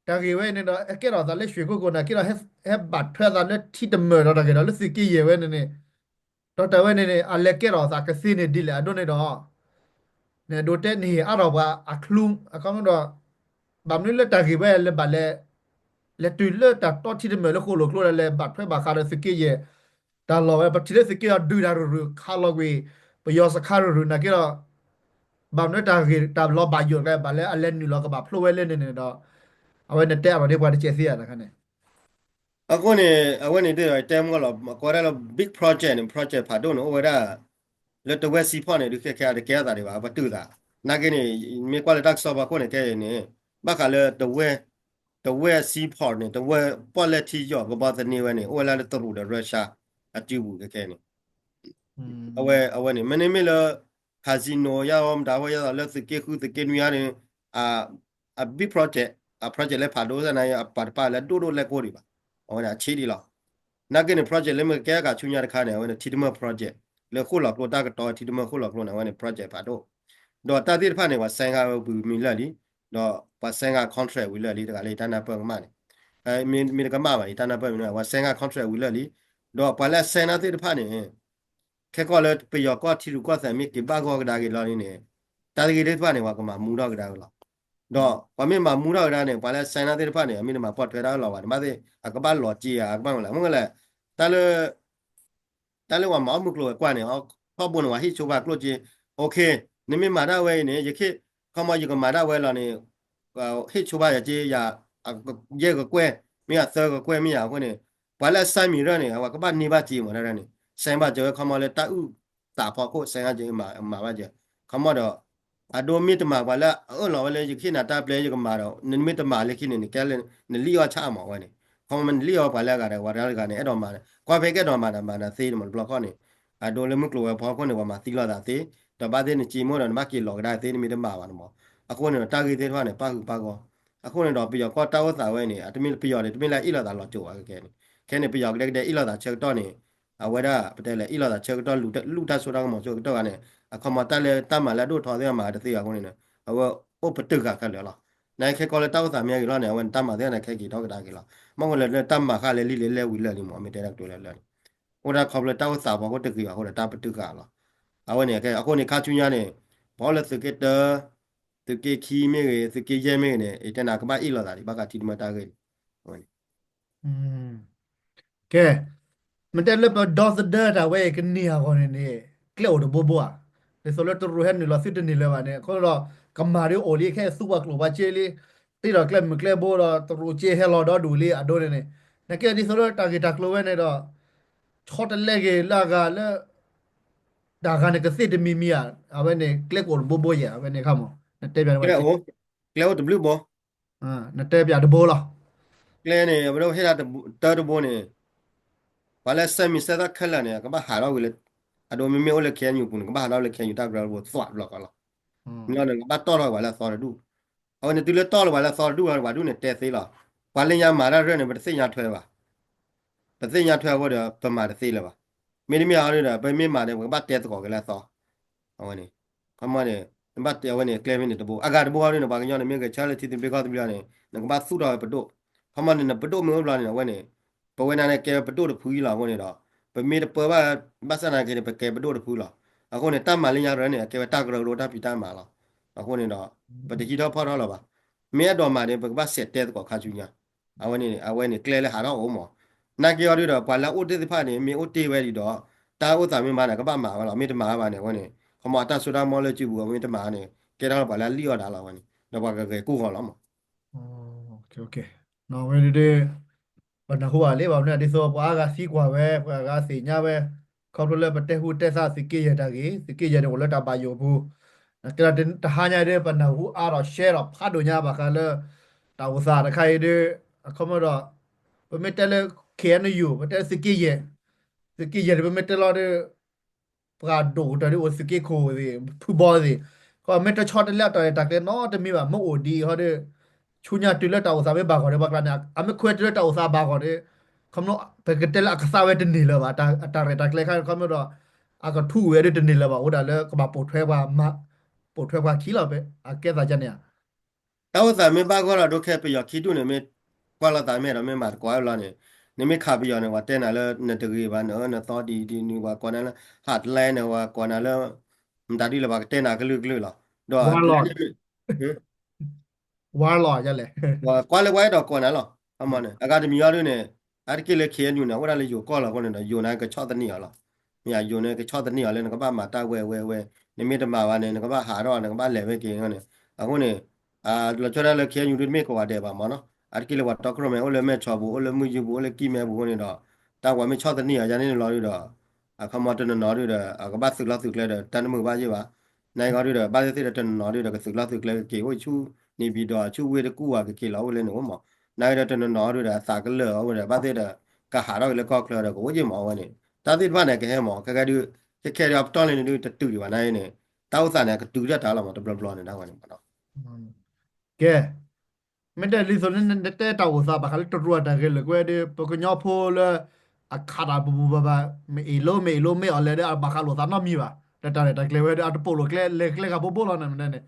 တၢ်ဂ့ၢ်ဝဲန့ၣ်ဒီး ဟဲကဲထီၣ်သးလၢ ရွှေကုက္ကို နာ်က့ဒီး ဟဲဘၣ်ထွဲသးလၢထံတမၢၢ်ဒီးတၢ်ဂ့ၢ်ဒီး လၢသုးက့ယဲၢ်ဝဲန့ၣ်န့ၣ်, ဒီးတၢ်ဝဲန့ၣ်န့ၣ် အလဲၤကဲထီၣ်သးကသ့န့ၣ် ဒ်လဲၣ်အဒိန့ၣ်ဒီး နဒိးတဲန့ၣ် အါထီၣ်ပှၤအချူ, အခီပညီဒီး ဘၣ်မနုၤလၢတၢ်ဂ့ၢ်ဝဲလဲၤဘၣ်လဲၤ, လဲၤတုၤလၢတၢ်တီထံတမၢၢ်လၢဃိၣ်လိာ်ကျိဒီး လဲၤဘၣ်ထွဲဘၣ်ဃးဒီးသုးက့ယဲၢ်, တၢ်လီၢ်ဝဲ ပထံၣ်လၢသုးက့ယဲၢ်ဒုးတၢ်ရုၢ်ရုၢ် ခးလီၤကွံာ် ပယီၤစခါရုၢ်ရုၢ် နာ်က့ဒီး ဘၣ်မနုၤတၢ်ဂ့ၢ်တၢ်လီၤဘၣ်ယိၣ်တကျဲ ဘၣ်လၢအလဲၤနုာ်လီၤကဘၣ်ဖျိဝဲလၢန့ၣ်န့ၣ်ဒီး အဝဲနတဲအါထီၣ်ဒ်ပှၤတစဲးသ့ဧါတခါန့ၣ်, အဃိန့ၣ် အဝဲန့ၣ်ဒ်သိးတဲမုၢ်လီၤ ကိးဝဲဒၣ်လၢ big project န့ၣ် project ဖးဒိၣ်န့ၣ် အိၣ်ဝဲဒၣ် လၢတဝဲၢ် seaport န့ၣ် ဒုးခဲခဲအတကဲအသးဒံးဘၣ် ပတုာ်သး, နာ်က့န့ၣ် မ့ၢ်ကွၢ်လၢတၢ်ကစီၣ်ဖီခိၣ်န့ၣ် ခဲအံၤန့ၣ် ဘၣ်ဃးလၢတဝဲၢ် တဝဲၢ် seaport န့ၣ် တဝဲၢ်ပီၣ်လဲၣ်ထံယီၤကဘီသန့ဝဲန့ၣ် အိၣ်ဝဲလၢတရူးဒီး Russia အစုပူၤခဲခဲန့ၣ် အဝဲ အဝဲန့ၣ် မ့တမ့ၢ်လၢ casino ယါအီၤမတၤဝဲယါသိးလၢသုးက့ဃုသုးက့နွံအါန့ၣ် အ big project အ project လၢဖးဒိၣ်သနာ်က့ အပှၤတပာ်လၢဒိၣ်ဒိၣ်လဲၣ်ကိၢ်ဒံးဘၣ်, အဝဲန့ၣ်အဆံးဒံးလီၤ. နာ်က့န့ၣ် project လၢမ့ၢ်ကကဲအဂၤဆူညါတခါန့ၣ် အဝဲန့ၣ် ထံတမၢၢ် project လၢဃိၣ်လီၤကျိတၢ်ကတီၤထံတမၢၢ်ဃိၣ်လီၤကျိန့ၣ် အဝဲန့ၣ် project ဖးဒိၣ်, ဒီးတၢ်သ့ၣ်တဖၣ်န့ၣ် ပှၤ sign ဃာ်ဝဲပူၤမံၤလၢာ်လံ, ဒီးပှၤ sign ဃာ် contract ဝံၤလၢာ်လံ တဂၤလၢယတၢ်နၢ်ပၢၢ်ကမၣ်န့ၣ် မ့ၢ်တကမၣ်ဘၣ် ယတၢ်နၢ်ပၢၢ်မံၤန့ၣ် ပှၤ sign ဃာ် contract ဝံၤလၢာ်လံ, ဒီးပှၤလၢအ sign တၢ်သ့ၣ်တဖၣ်န့ၣ် ခဲကီၢ်လၢပယီၤကီၢ်ထံရူၢ်ကီၢ်သဲးမ့ၢ်က့ၤဘၣ်ဂီၢ်ကဒါက့ၤလီၤန့ၣ် တၢ်ဂ့ၢ်သ့ၣ်တဖၣ်န့ၣ် ပှၤကမၤမူထီၣ်ကဒါက့ၤလီၤ. ဒီးပှၤမ့ၢ်မၤမူထီၣ်ကဒါန့ၣ် ပှၤလၢအ sign တၢ်သ့ၣ်တဖၣ်န့ၣ် အမ့ၢ်တမၤပိာ်ထွဲတၢ်အၢၣ်လီၤဘၣ်န့ၣ် ဘၣ်သ့ၣ် အကဘၣ်လီၤစ့ဧါ အကဘၣ်မနုၤလဲၣ် မ့ၢ်လဲၣ် တၢ်လၢ တၢ်လၢပှၤမၤအီၣ်မုၢ်ကျိၤဝဲၤကွာ်န့ၣ် ထီဘိန့ၣ် ပှၤဟ့ၣ်ဆိဘၣ်ကျိၣ်စ့, OK နမ့ၢ်မၤဒၣ်ဝဲအံၤန့ၣ် ယခ့ ခီမီ ယကမၤဒၣ်ဝဲလီၤန့ၣ် ဟ့ၣ်ဆိဘၣ်ယၤက့ ယၤ ယဲၢ်ကကွဲၢ် မ့ၢ်ယၤသၢကကွဲၢ်မ့ၢ်ယၤအဃိန့ၣ် ပှၤလၢအ sign မံၤရၢၢ်န့ၣ် အဝဲကဘၣ်န့ၢ်ဘၣ်စ့မးတၢ်န့ၣ် sign ဘၣ်စၢၤဝဲ ခီမီ လၢတၢ်အုၣ်သးဖီခိၣ် sign ဘၣ်စၢၤ မၤဘၣ်စၢၤ ခီမီဒီး အဒိမ့ၢ်တမၤပှၤလၢအအၢၣ်လီၤဝဲလၢယကဟ့ၣ်နၤတၢ်ပျဲ ယကမၤဒီး နမ့ၢ်တမၤလၢခံန့ၣ် နကဲလၢ နလံၣ်အီၣ်ဆၣ်မးဝဲန့ၣ် ခီမီ နလံၣ်အီၣ်ပှၤလၢအဂၤဒီး ပှၤတဂၤန့ၣ် အဲၣ်ဒိးမၤန့ၣ် ကွၢ်ဖဲကအဲၣ်ဒိးမၤဒီးမၤဒီးသ့န့ၣ်မး တဘျီဃီန့ၣ် အဒိလၢမုၢ်ကျိၤဝဲၤကွာ်ဖီခိၣ်န့ၣ် ပှၤမၤသံလိာ်သးသ့ ဒီးဘၣ်သ့ၣ်နစ့မိၢ်ဒီးနဘၣ်က့ၤလီၤကဒါသ့ နမ့ၢ်တမၤဘၣ်န့ၣ်မး အဃိန့ၣ်ဒီးတၢ်ဂ့ၢ်သ့ၣ်တဖၣ်န့ၣ် ပၣ်ဃုာ်ပၣ်ဂီၢ် အဃိန့ၣ်ဒီးပယီၤကီၢ်တၢ်အိၣ်သးဝဲန့ၣ် အတမ့ၢ်ပယီၤန့ၣ် တမ့ၢ်လၢအအ့ၣ်လိာ်သးလီၤစိၤဘၣ်ခဲခဲန့ၣ် ခဲန့ၣ် ပယီၤကဒဲကဒဲအ့ၣ်လိာ်သးဆၢကတီၢ်န့ၣ် အဝဲဒၣ် ပတဲလဲၣ် အ့ၣ်လိာ်သးဆၢကတီၢ် လူၤတၢ်ဆိတၢ်ကမီၤဆိကတီၢ်ဂၤန့ၣ် အခီမီတၢ်လၢတၢ်မၤလၢအဒိၣ်ထီသ့ၣ်မၤတသ့အဃိန့ၣ် အဝဲအိၣ်ပတုာ်ဃာ်ခဲလၢာ်လီၤ. နခဲကီလၢတၢ်အိၣ်သးမ့ၢ်ဂ့ၤလီၤန့ၣ် အဝဲန့ၣ်တၢ်မၤသ့ၣ်န့ၣ် ခဲက့ၤထီၣ်ကဒါက့ၤလီၤ. မ့ၢ်ဝဲလၢတၢ်မၤဃာ်လၢလံာ်လဲလဲဝံၤလၢာ်လံမး မ့ၢ်တဲတၢ်ကတိၤလၢလၢာ်န့ၣ် အိၣ်ဒၣ်ခီဖျိတၢ်အိၣ်သးဖီခိၣ်တဂ့ၤအဃိဒီးတၢ်ပတုာ်ဃာ်လီၤ. အဝဲန့ၣ် အဃိန့ၣ်ခါဆူညါန့ၣ် ပှၤအိၣ်လၢသုးက့တၢ သုးက့ခံမ့ၢ်ဂ့ၤ သုးက့ယဲၢ်မ့ၢ်ဂ့ၤန့ၣ် ယတဲနၤကဘၣ်အ့ၣ်လိာ်သးဒံး ဘၣ်ဃးထံတမၢၢ်တၢ်ဂ့ၢ်န့ၣ် ကဲ မ့ၢ်တဲလၢပဒီသဒၢတၢ်ဝဲအံၤကန့ၢ်အဂီၢ်န့ၣ်န့ၣ် ကျဲအိၣ်တဘိဘိဧါ. ဒ်သိးလၢတရူးဟဲနုာ်လီၤသုတန့ၢ်လၢၤဘၣ်န့ၣ် အဃိဒီး ကမၤဒ်အိၣ်လံ ခဲအံၤသူပှၤကျိာ်ပှၤစ့လံ တ့ဒီးကျဲမုၢ်ကျဲဘိဒီး တရူးစ့ဟဲလီၤဒီဒူၣ်လံအဒိန့ၣ်န့ၣ် နကဲဒ်သိးလၢတၢ်ဂ့ၢ်တၢ်ကျိၤဝဲန့ၣ်ဒီး ဆီတလဲက့ၤလၢအဂၤလၢ တၢ်ဂၤန့ၣ်ကသ့တမံၤမံၤဧါ. အဝဲန့ၣ် ကျဲကအိၣ်တဘိဘိယဲၢ် အဝဲန့ၣ်ခါမး နတဲပျး ကျဲအိၣ် ကျဲအိၣ်တဘျုးဘိ နတဲပျးတဘိလီၤ. ကျဲန့ၣ် အဝဲဒၣ်ဟ့ၣ်ဒၣ်တၢတဘိန့ၣ် ပှၤလၢဆဲမံၤဆဲသၣ်ခဲလၢာ်န့ၣ် ကဘၣ်ဟးထီၣ်ဝံၤလၢ အဒိမ့မ့ၢ်အိၣ်လၢ ခ့ၣ်အဲၣ်ယူၣ်ပူၤန့ၣ် ကဘၣ်ဟးထီၣ်လၢ ခ့ၣ်အဲၣ်ယူၣ် တၢ်ကရၢတဘိသွးတဘျီဃီလီၤ. မ့ၢ်လီၤန့ၣ် ကဘၣ်တီၣ်ထီၣ်ပှၤလၢအသီတဒူၣ်. အဝဲန့ၣ်တုၤလၢတီၣ်လၢပှၤလၢအသီတဒူၣ်လီၤ ပှၤဒူၣ်န့ၣ်တဲသ့လီၤ. ပှၤလၢညါမၤတၢ်ရၢၢ်န့ၣ် ပတသ့ၣ်ညါထွဲဘၣ် ပသ့ၣ်ညါထွဲအဃိဒီး ပမၤတသ့လၢၤဘၣ်. မ့တမ့ၢ်အီၤဒီး ပမ့ၢ်မၤန့ၣ် ပကဘၣ်တဲသကိးက့ၤလၢအသီ အဝဲန့ၣ် ခီမီန့ၣ် နဘၣ်တဲအဝဲန့ၣ် ကျဲဖဲန့ၣ်တဘိ အဂၤတဘိအီၤဒ်န့ၣ် ပှၤကညီန့ၣ် မ့ၢ်ဂဲၤဆၢထၢၣ်လၢထံသဘျ့ကီၢ်သဘျ့အီၤန့ၣ် နကဘၣ်သူၣ်ထီၣ်ဝဲပဒိၣ်. ခီမီန့ၣ် နပဒိၣ်မ့ၢ်အိၣ်ဘျီန့ၣ် အဝဲန့ၣ် ပဝဲဒၣ်န့ၣ်ကဲဝဲပဒိၣ်တဖုလီၤ. အဃိန့ၣ်ဒီး ပမ့ၢ်တပၢဘၣ် ဘၣ်ဆၣ်သနာ်က့န့ၣ် ပကဲပဒိၣ်တဖုလီၤ. အဃိန့ၣ် တၢ်မၤလၢညါရၢၢ်န့ၣ် အကဲဝဲတၢ်ကရၢကရိတၢ်ဖံးတၢ်မၤလီၤ. အဃိန့ၣ်ဒီး ပတဟံးထီၣ်ဖီၣ်ထီၣ်လၢၤဘၣ်. မ့ၢ်အဲၣ်ဒိးမၤန့ၣ် ပကဘၣ်စဲးတဲသကိးခါဆူညါ အဝဲန့ၣ် အဝဲန့ၣ်ကျဲလၢဟးထီၣ်အိၣ်မး. နာ်က့အီၤဒ်ဒီး ပှၤလၢအအိၣ်တ့ၢ်သ့ၣ်တဖၣ်န့ၣ် မ့ၢ်အိၣ်တ့ၢ်ဝဲဒံးဒီး တၢ်အိၣ်သးမ့ၢ်မၤန့ၣ် ကဘၣ်မၤဝဲလီၤ. မ့ၢ်တမၤဘၣ်န့ၣ် အဝဲန့ၣ် ခီမီအတၢ်စိတၢ်ကမီၤလၢစုပူၤ မ့ၢ်တမၤန့ၣ် ကဲထီၣ်ပှၤလၢအလံၣ်အီၣ်ဒၣ်လီၤဝဲန့ၣ် ဒီးပှၤကဂဲၤကိၢ်ဂီၤလီၤမး. ဝဲဒၣ် ပနၢ်ဟူဘၣ်လံဘၣ်မနုၤ ဒ်သိးပှၤအါဂၤသံကွၢ်ဝဲ ပှၤအါဂၤသ့ၣ်ညါဝဲ ခီဖျိလၢပတဲဟူတဲသးသုးက့ယဲၢ်တၢ်ဂ့ၢ် သုးက့ယဲၢ်န့ၣ်အိၣ်လၢတၢ်ဘၣ်ယိၣ်အပူၤ ကဲဒီးတဟါညါဒ် ပနၢ်ဟူအါဒီး share ဒီးဖးဒိၣ်ညါဘၣ်ဃးလၢ တၢ်အိၣ်သးတခါအံၤဒ် အခီပညီဒီး ပမ့ၢ်တဲလၢ ခ့ၣ်အဲၣ်ယူၣ် ပတဲသုးက့ယဲၢ် သုးက့ယဲၢ်န့ၣ် ပမ့ၢ်တဲလီၤဒ် ပှၤဒိၣ်ကတၢၢ်ဒ်အိၣ်သုးက့ခိၣ်သ့ၣ် ဖုဘီသ့ၣ် ကမ့ၢ်တဆီတလဲအတၢ်ရဲၣ်တၢ်ကျဲၤနီတမံၤဘၣ် မ့ၢ်အိၣ်ဒ်အံၤဟီဒ် ဆူညါတုၤလၢတၢ်အိၣ်သးမ့ၢ်ဘၣ်ဂီၢ်ဒီး ပှၤကျါန့ၣ် အမ့ၢ်ခွဲးတုၤလၢတၢ်အိၣ်သးဘၣ်ဂီၢ်ဒီး ခီမ့ၢ် ပကတဲလၢအကသါဝဲတန့ၢ်လၢၤဘၣ် အတၢ်ရဲၣ်တၢ်ကျဲၤခါ ခီမ့ၢ်ဒီး အကထူဝဲဒ်တန့ၢ်လၢၤဘၣ် အိၣ်ဒၣ်လၢကဘၣ်ပိာ်ထွဲပှၤ ပိာ်ထွဲပှၤခံလီၤ အကဲသးကန့ၣ် တၢ်အိၣ်သးမ့ၢ်ဘၣ်ဂီၢ်လီၤ ဒိခဲပယီၤခံဒူၣ်န့ၣ် မ့ၢ်ကွၢ်လိာ်သးမ့ၢ်ဒီးမ့ၢ်မၤတကိးဝဲလီၤန့ၣ် နမ့ၢ်ခးပယီၤန့ၣ် ပှၤတဲနၤလၢနတဂ့ၤဘၣ် နအၢနသီဒ်အံၤဒ်နုၤ ပှၤကိးနၤလၢ heartland န့ၣ် ပှၤကိးနၤလၢ မတၤဒ်လဲၣ် ပှၤကတဲနၤကလုာ်ကလုာ်လီၤ ဒီး warlord လဲၣ် ကွၢ်လၢပှၤအဲၣ်ဒိးကိးနၤလီၤ အမ့ၢ်န့ၣ် အဂၤတမံၤအီၤဒ်န့ၣ် အါတက့ၢ်လၢ ခ့ၣ်အဲၣ်ယူၣ်န့ၣ် အိၣ်ဒၣ်လၢယိၤကီၢ်လီၤအဃိန့ၣ်ဒီး ယိၤန့ၣ်ကဆီၣ်သနံးအီၤလီၤ မ့ၢ်ယိၤန့ၣ်ကဆီၣ်သနံးအီၤလၢနကဘၣ်မၤတၢ်ဝဲဝဲဝဲ နမ့ၢ်တမၤဘၣ်န့ၣ် နကဘၣ်ဟးထီၣ် နကဘၣ်လဲၤဝဲက့ၤန့ၣ် အဃိန့ၣ် လီၤဆီဒၣ်လၢ ခ့ၣ်အဲၣ်ယူၣ် ဒ်တမ့ၢ်ကိးဂၤဒဲးဘၣ်မ့ၢ်နီၤ အါတက့ၢ်လၢပှၤတီခိၣ်ရိၣ်မဲ အိၣ်လၢမဲၢ်ဆီပူၤ အိၣ်လၢမုၢ်ယူပူၤ အိၣ်လၢကံၢ်မဲပူၤအဃိန့ၣ်ဒီး တၢ်ပှၤမ့ၢ်ဆီၣ်သနံးအီၤယါန့ၣ်လီၤဒ်ဒီး အခီမီတနီၤနီၤဒုဒီး အကဘၣ်သုးလီၢ်သုးကျဲဒီး တၢ်တမုာ်ဘၣ်ယဲၢ်ဘၣ်. နာ်က့ဂီၢ်ဒုဒီး ဘၣ်သ့ၣ်သ့ၣ်ဒီးတနီၤနီၤဒုဒီး ကသုးလီၢ်သုးကျဲကက့ၤအိၣ်ဆူ နေပြည်တော် ဆူဝ့ၢ်တကူၣ်ဝဲ ကက့ၤလီၤအိၣ်လၢန့ၣ်အိၣ်မး. နာ်က့ဒီးတနီၤနီၤဒုဒီး အသးကလၢာ်အဝဲဒီး ဘၣ်သ့ၣ်ဒီး ကဟးထီၣ်က့ၤလၢကီၢ်ချၢဒီး ကအိၣ်ယဲၢ်မးအဝဲန့ၣ် တၢ်သ့ၣ်တဖၣ်န့ၣ် ကဟဲမး ခဲကဲဒု ခဲခဲဒုအပတီၢ်လၢန့ၣ်ဒု တတုၤဒံးဘၣ်နာ်က့န့ၣ် တၢ်အိၣ်သးန့ၣ် ကတုၤဒၣ်တၢ်လီၤမး တဘျီဘျီန့ၣ် တၢ်ဝဲန့ၣ်မးနီၤ. ကဲ မ့ၢ်တဲလံသိးန့ၣ် နတဲတၢ်အိၣ်သးဘၣ်ဃးလၢတရူးအတၢ်ဂဲၤလိာ်ကွဲဒီး ပကညီဖိလၢ အခးတၢ်ပူၤပူၤဘၣ်ဘၣ် မ့ၢ်အ့ၣ်လိမ့ၢ်အ့ၣ်လိမ့ၢ်အီၣ်လဲၣ်ဒီး အဘၣ်ဃးလိာ်သးနီတမံၤဘၣ်. ဒီးတၢ်ရဲၣ်တၢ်ကျဲၤဝဲဒီး အတပိာ်လိာ်ကျဲ လဲၤကျဲဃာ်ဘိဘိလီၤန့ၣ် မ့ၢ်တဲန့ၣ်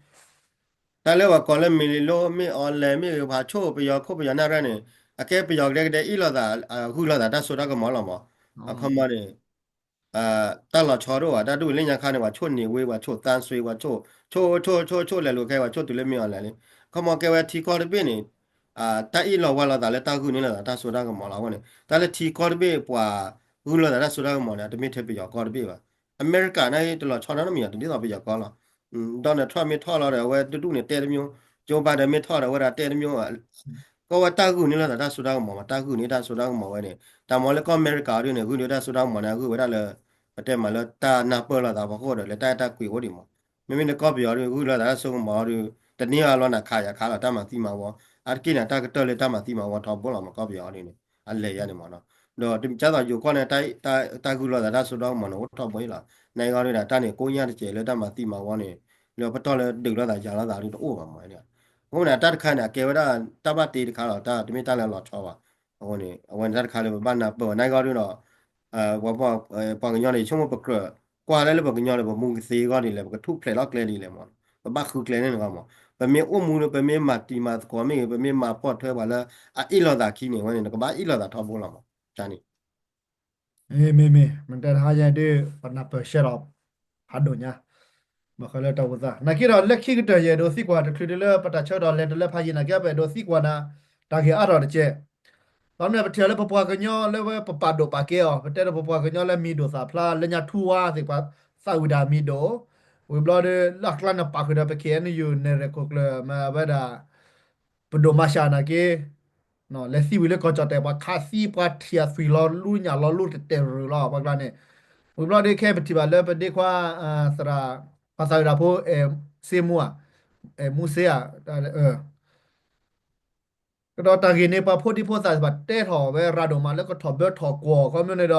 တၢ်လၢပှၤကိးလၢမ့ၢ်အ့ၣ်လိမ့ၢ်အီၣ်လဲၣ်မ့ၢ်ဂ့ၤ ပှၤဆိၣ်ပယီၤခိၣ်ပယီၤနၢ်ရၢၢ်န့ၣ် အကဲပယီၤကဒဲကဒဲအ့ၣ်လိာ်သး ဂုၢ်လိာ်သးတၢ်စိတၢ်ကမီၤလီၤမး. အခီမီန့ၣ် တၢ်လီၤဆီတအိၣ်ဘၣ် တၢ်ဒူၣ်လၢညါခါန့ၣ် ပှၤဆိၣ်န့ၢ်ဝ့ ပှၤဆိၣ်သန်းဆွေ ပှၤဆိၣ် ဆိၣ်ဆိၣ်ဆိၣ်ဆိၣ်လဲၤလိာ်ခဲ ပှၤဆိၣ်တုၤလၢမ့ၢ်အီၣ်လဲၣ်လံ. အခီမီကဲဝဲထံကီၢ်တဘ့ၣ်န့ၣ် တၢ်အ့ၣ်လိာ်ဝါလိာ်သးလၢတၢ်ဂုၢ်န့ၢ်လိာ်သးတၢ်စိတၢ်ကမီၤလီၤအဃိန့ၣ် တၢ်လၢထံကီၢ်တဘ့ၣ်ပှၤ ဂုၢ်လိာ်သးတၢ်စိတၢ်ကမီၤန့ၣ် အတမ့ၢ်ထဲပယီၤကီၢ်တဘ့ၣ်ဘၣ်. အမဲရကၤန့ၣ်တလီၤဆီနီတမံၤ တဒ်သိးပယီၤကီၢ်လီၤ. Donald Trump မ့ၢ်ထီၣ်လီၤဒီး အဝဲတဒူၣ်န့ၣ်တဲတမျိုး Joe Biden မ့ၢ်ထီၣ်ဒီး အဝဲဒၣ်တဲတမျိုး ကီၢ်ဝဲတၢ်ဂုၢ်န့ၢ်လိာ်သးတၢ်စိတၢ်ကမီၤမး တၢ်ဂုၢ်န့ၢ်တၢ်စိတၢ်ကမီၤဝဲန့ၣ် တၢ်မၤလၢကီၢ်အမဲရကၤဒ်န့ၣ် ဂုၢ်န့ၢ်တၢ်စိတၢ်ကမီၤန့ၣ် အဂုၢ်ဝဲဒၣ်လၢ ပတဲမးလၢတၢ်နၢ်ပၢၢ်လိာ်သးဖီခိၣ်ဒီး လၢတၢ်အဲၣ်တၢ်ကွံအိၣ်ဒံးမး. မ့မ့ၢ်လၢကီၢ်ပယီၤဒ် ဂုၢ်လိာ်သးတၢ်စိကမီၤဒ် တန့ၢ်အါလီၤနၤခးယၤခးလီၤ တၢ်မၤသံမၤဝီ အါတက့ၢ်န့ၣ် တၢ်ကတၢၢ်လၢတၢ်မၤသံမၤဝီထီဘိလီၤမး ကီၢ်ပယီၤဒ်န့ၣ် အလဲၤယါန့ၣ်မးနီၤ. ဒီးဒ်သိးယိၤကီၢ်န့ၣ် တၢ်ဂုၢ်လိာ်သးတၢ်စိတၢ်ကမီၤန့ၣ် အိၣ်ထီဘိလီၤ. နာ်က့ဂီၢ်ဒ်ဒီး တၢ်န့ၣ် ကိညၢ်တစဲးလၢတၢ်မၤသံမၤဝီန့ၣ် လၢပတီၢ်လၢဒုးလိာ်သးယၤလိာ်သးဒ်တအိၣ်ဘၣ်မး. အဃိန့ၣ် တၢ်တခါန့ၣ် အကဲဝဲဒၣ်တၢ်ဘၣ်တ့တခါလီၤ တၢ်တမ့ၢ်တၢ်လၢလီၤဆီဘၣ်. အဃိန့ၣ် အဝဲန့ၣ်တၢ်တခါလၢပဘၣ်နၢ်ပၢၢ်ဝဲ နာ်က့ဂီၢ်ဒ်ဒီး ပှၤကညီန့ၣ် ဆိကမိၣ်ပကြၢး ကွၢ်လၢလၢပှၤကညီန့ၣ် ပမူကသ့အဂီၢ်ဒ်လဲၣ် ပကထူၣ်ဖျဲးလီၤကျဲဒ်လဲၣ်မး ပဘၣ်ဃုကျဲန့ၣ်တဂီၢ်မး. ပမ့ၢ်အိၣ်မူဒီး ပမ့ၢ်မၤတံၤမၤသကိးမ့ၢ်ဂ့ၤ ပမ့ၢ်မၤဖီၣ်ထွဲပှၤလၢ အအ့ၣ်လိာ်သးခံန့ၣ် အဝဲန့ၣ် နကဘၣ်အ့ၣ်လိာ်သးထီဘိလီၤမး. န့ၣ် မ့ၢ်မ့ၢ် မ့ၢ်တဲတဟါညါဒ် ပနၢ်ပၢၢ်ရှဲဒီး ဖးဒိၣ်ညါ ဘၣ်ဃးလၢတၢ်အိၣ်သး နာ်က့ဒီးလၢခံကတၢၢ် ယအဲၣ်ဒိးသံကွၢ်တချုးဒ်လၢပတၢ်ဆၢကတီၢ်လဲၤတလၢဖးယံာ်နာ်က့ ပအဲၣ်ဒိးသံကွၢ်နၤ တၢ်ဂ့ၢ်အါထီၣ်တက့ၢ်. ဘၣ်မနုၤပထံၣ်လၢပပှၤကညီလၢဝဲပပာ်ဒိၣ်ပာ်ကဲအီၤ ပတဲဒီးပပှၤကညီလၢမံၤဒိၣ်သၣ်ဖျါ လၢညါထူဝါသ့ၣ်ပှၤသးဝံၣ်တၢ်မံၤဒိၣ် ဝံၤဘျီဒီး လၢအကျါန့ၣ်ပာ်ဃုာ်ဒီးပ ခ့ၣ်အဲၣ်ယူၣ် နဲၣ်ရဲၣ်ခိၣ်ကျၢၢ် မ့ၢ်အဝဲဒၣ် ပဒိၣ်မၤရှးနာ်က့ လဲၤသံဝံၤလၢကီၢ်ကၠီၣ်တဲၣ် ပှၤခးသံပှၤထံၣ်အသွံၣ်လီၤလူညၣ်လီၤလူတတဲာ်ရူၤလီၤ ပှၤကျါန့ၣ် ဝံၤဘျီဒီးခဲအံၤပထံၣ်ဘၣ်လၢပဒ့ခွါ သရၣ် ပှၤသးဝံၣ်တၢ်ဖိ အဲၣ်စ့မူဧါ အဲၣ်မူစ့ဧါ ကဒီးတၢ်ဂ့ၢ်န့ၣ် ပှၤဖိဒံဖိသၣ်သ့ၣ်တဖၣ်တဲထီၣ်ဝဲရၤဒိၣ်မးလၢကထီၣ်ဘၢထီၣ်ကွီၢ် ခီဖျိန့ၣ်ဒီး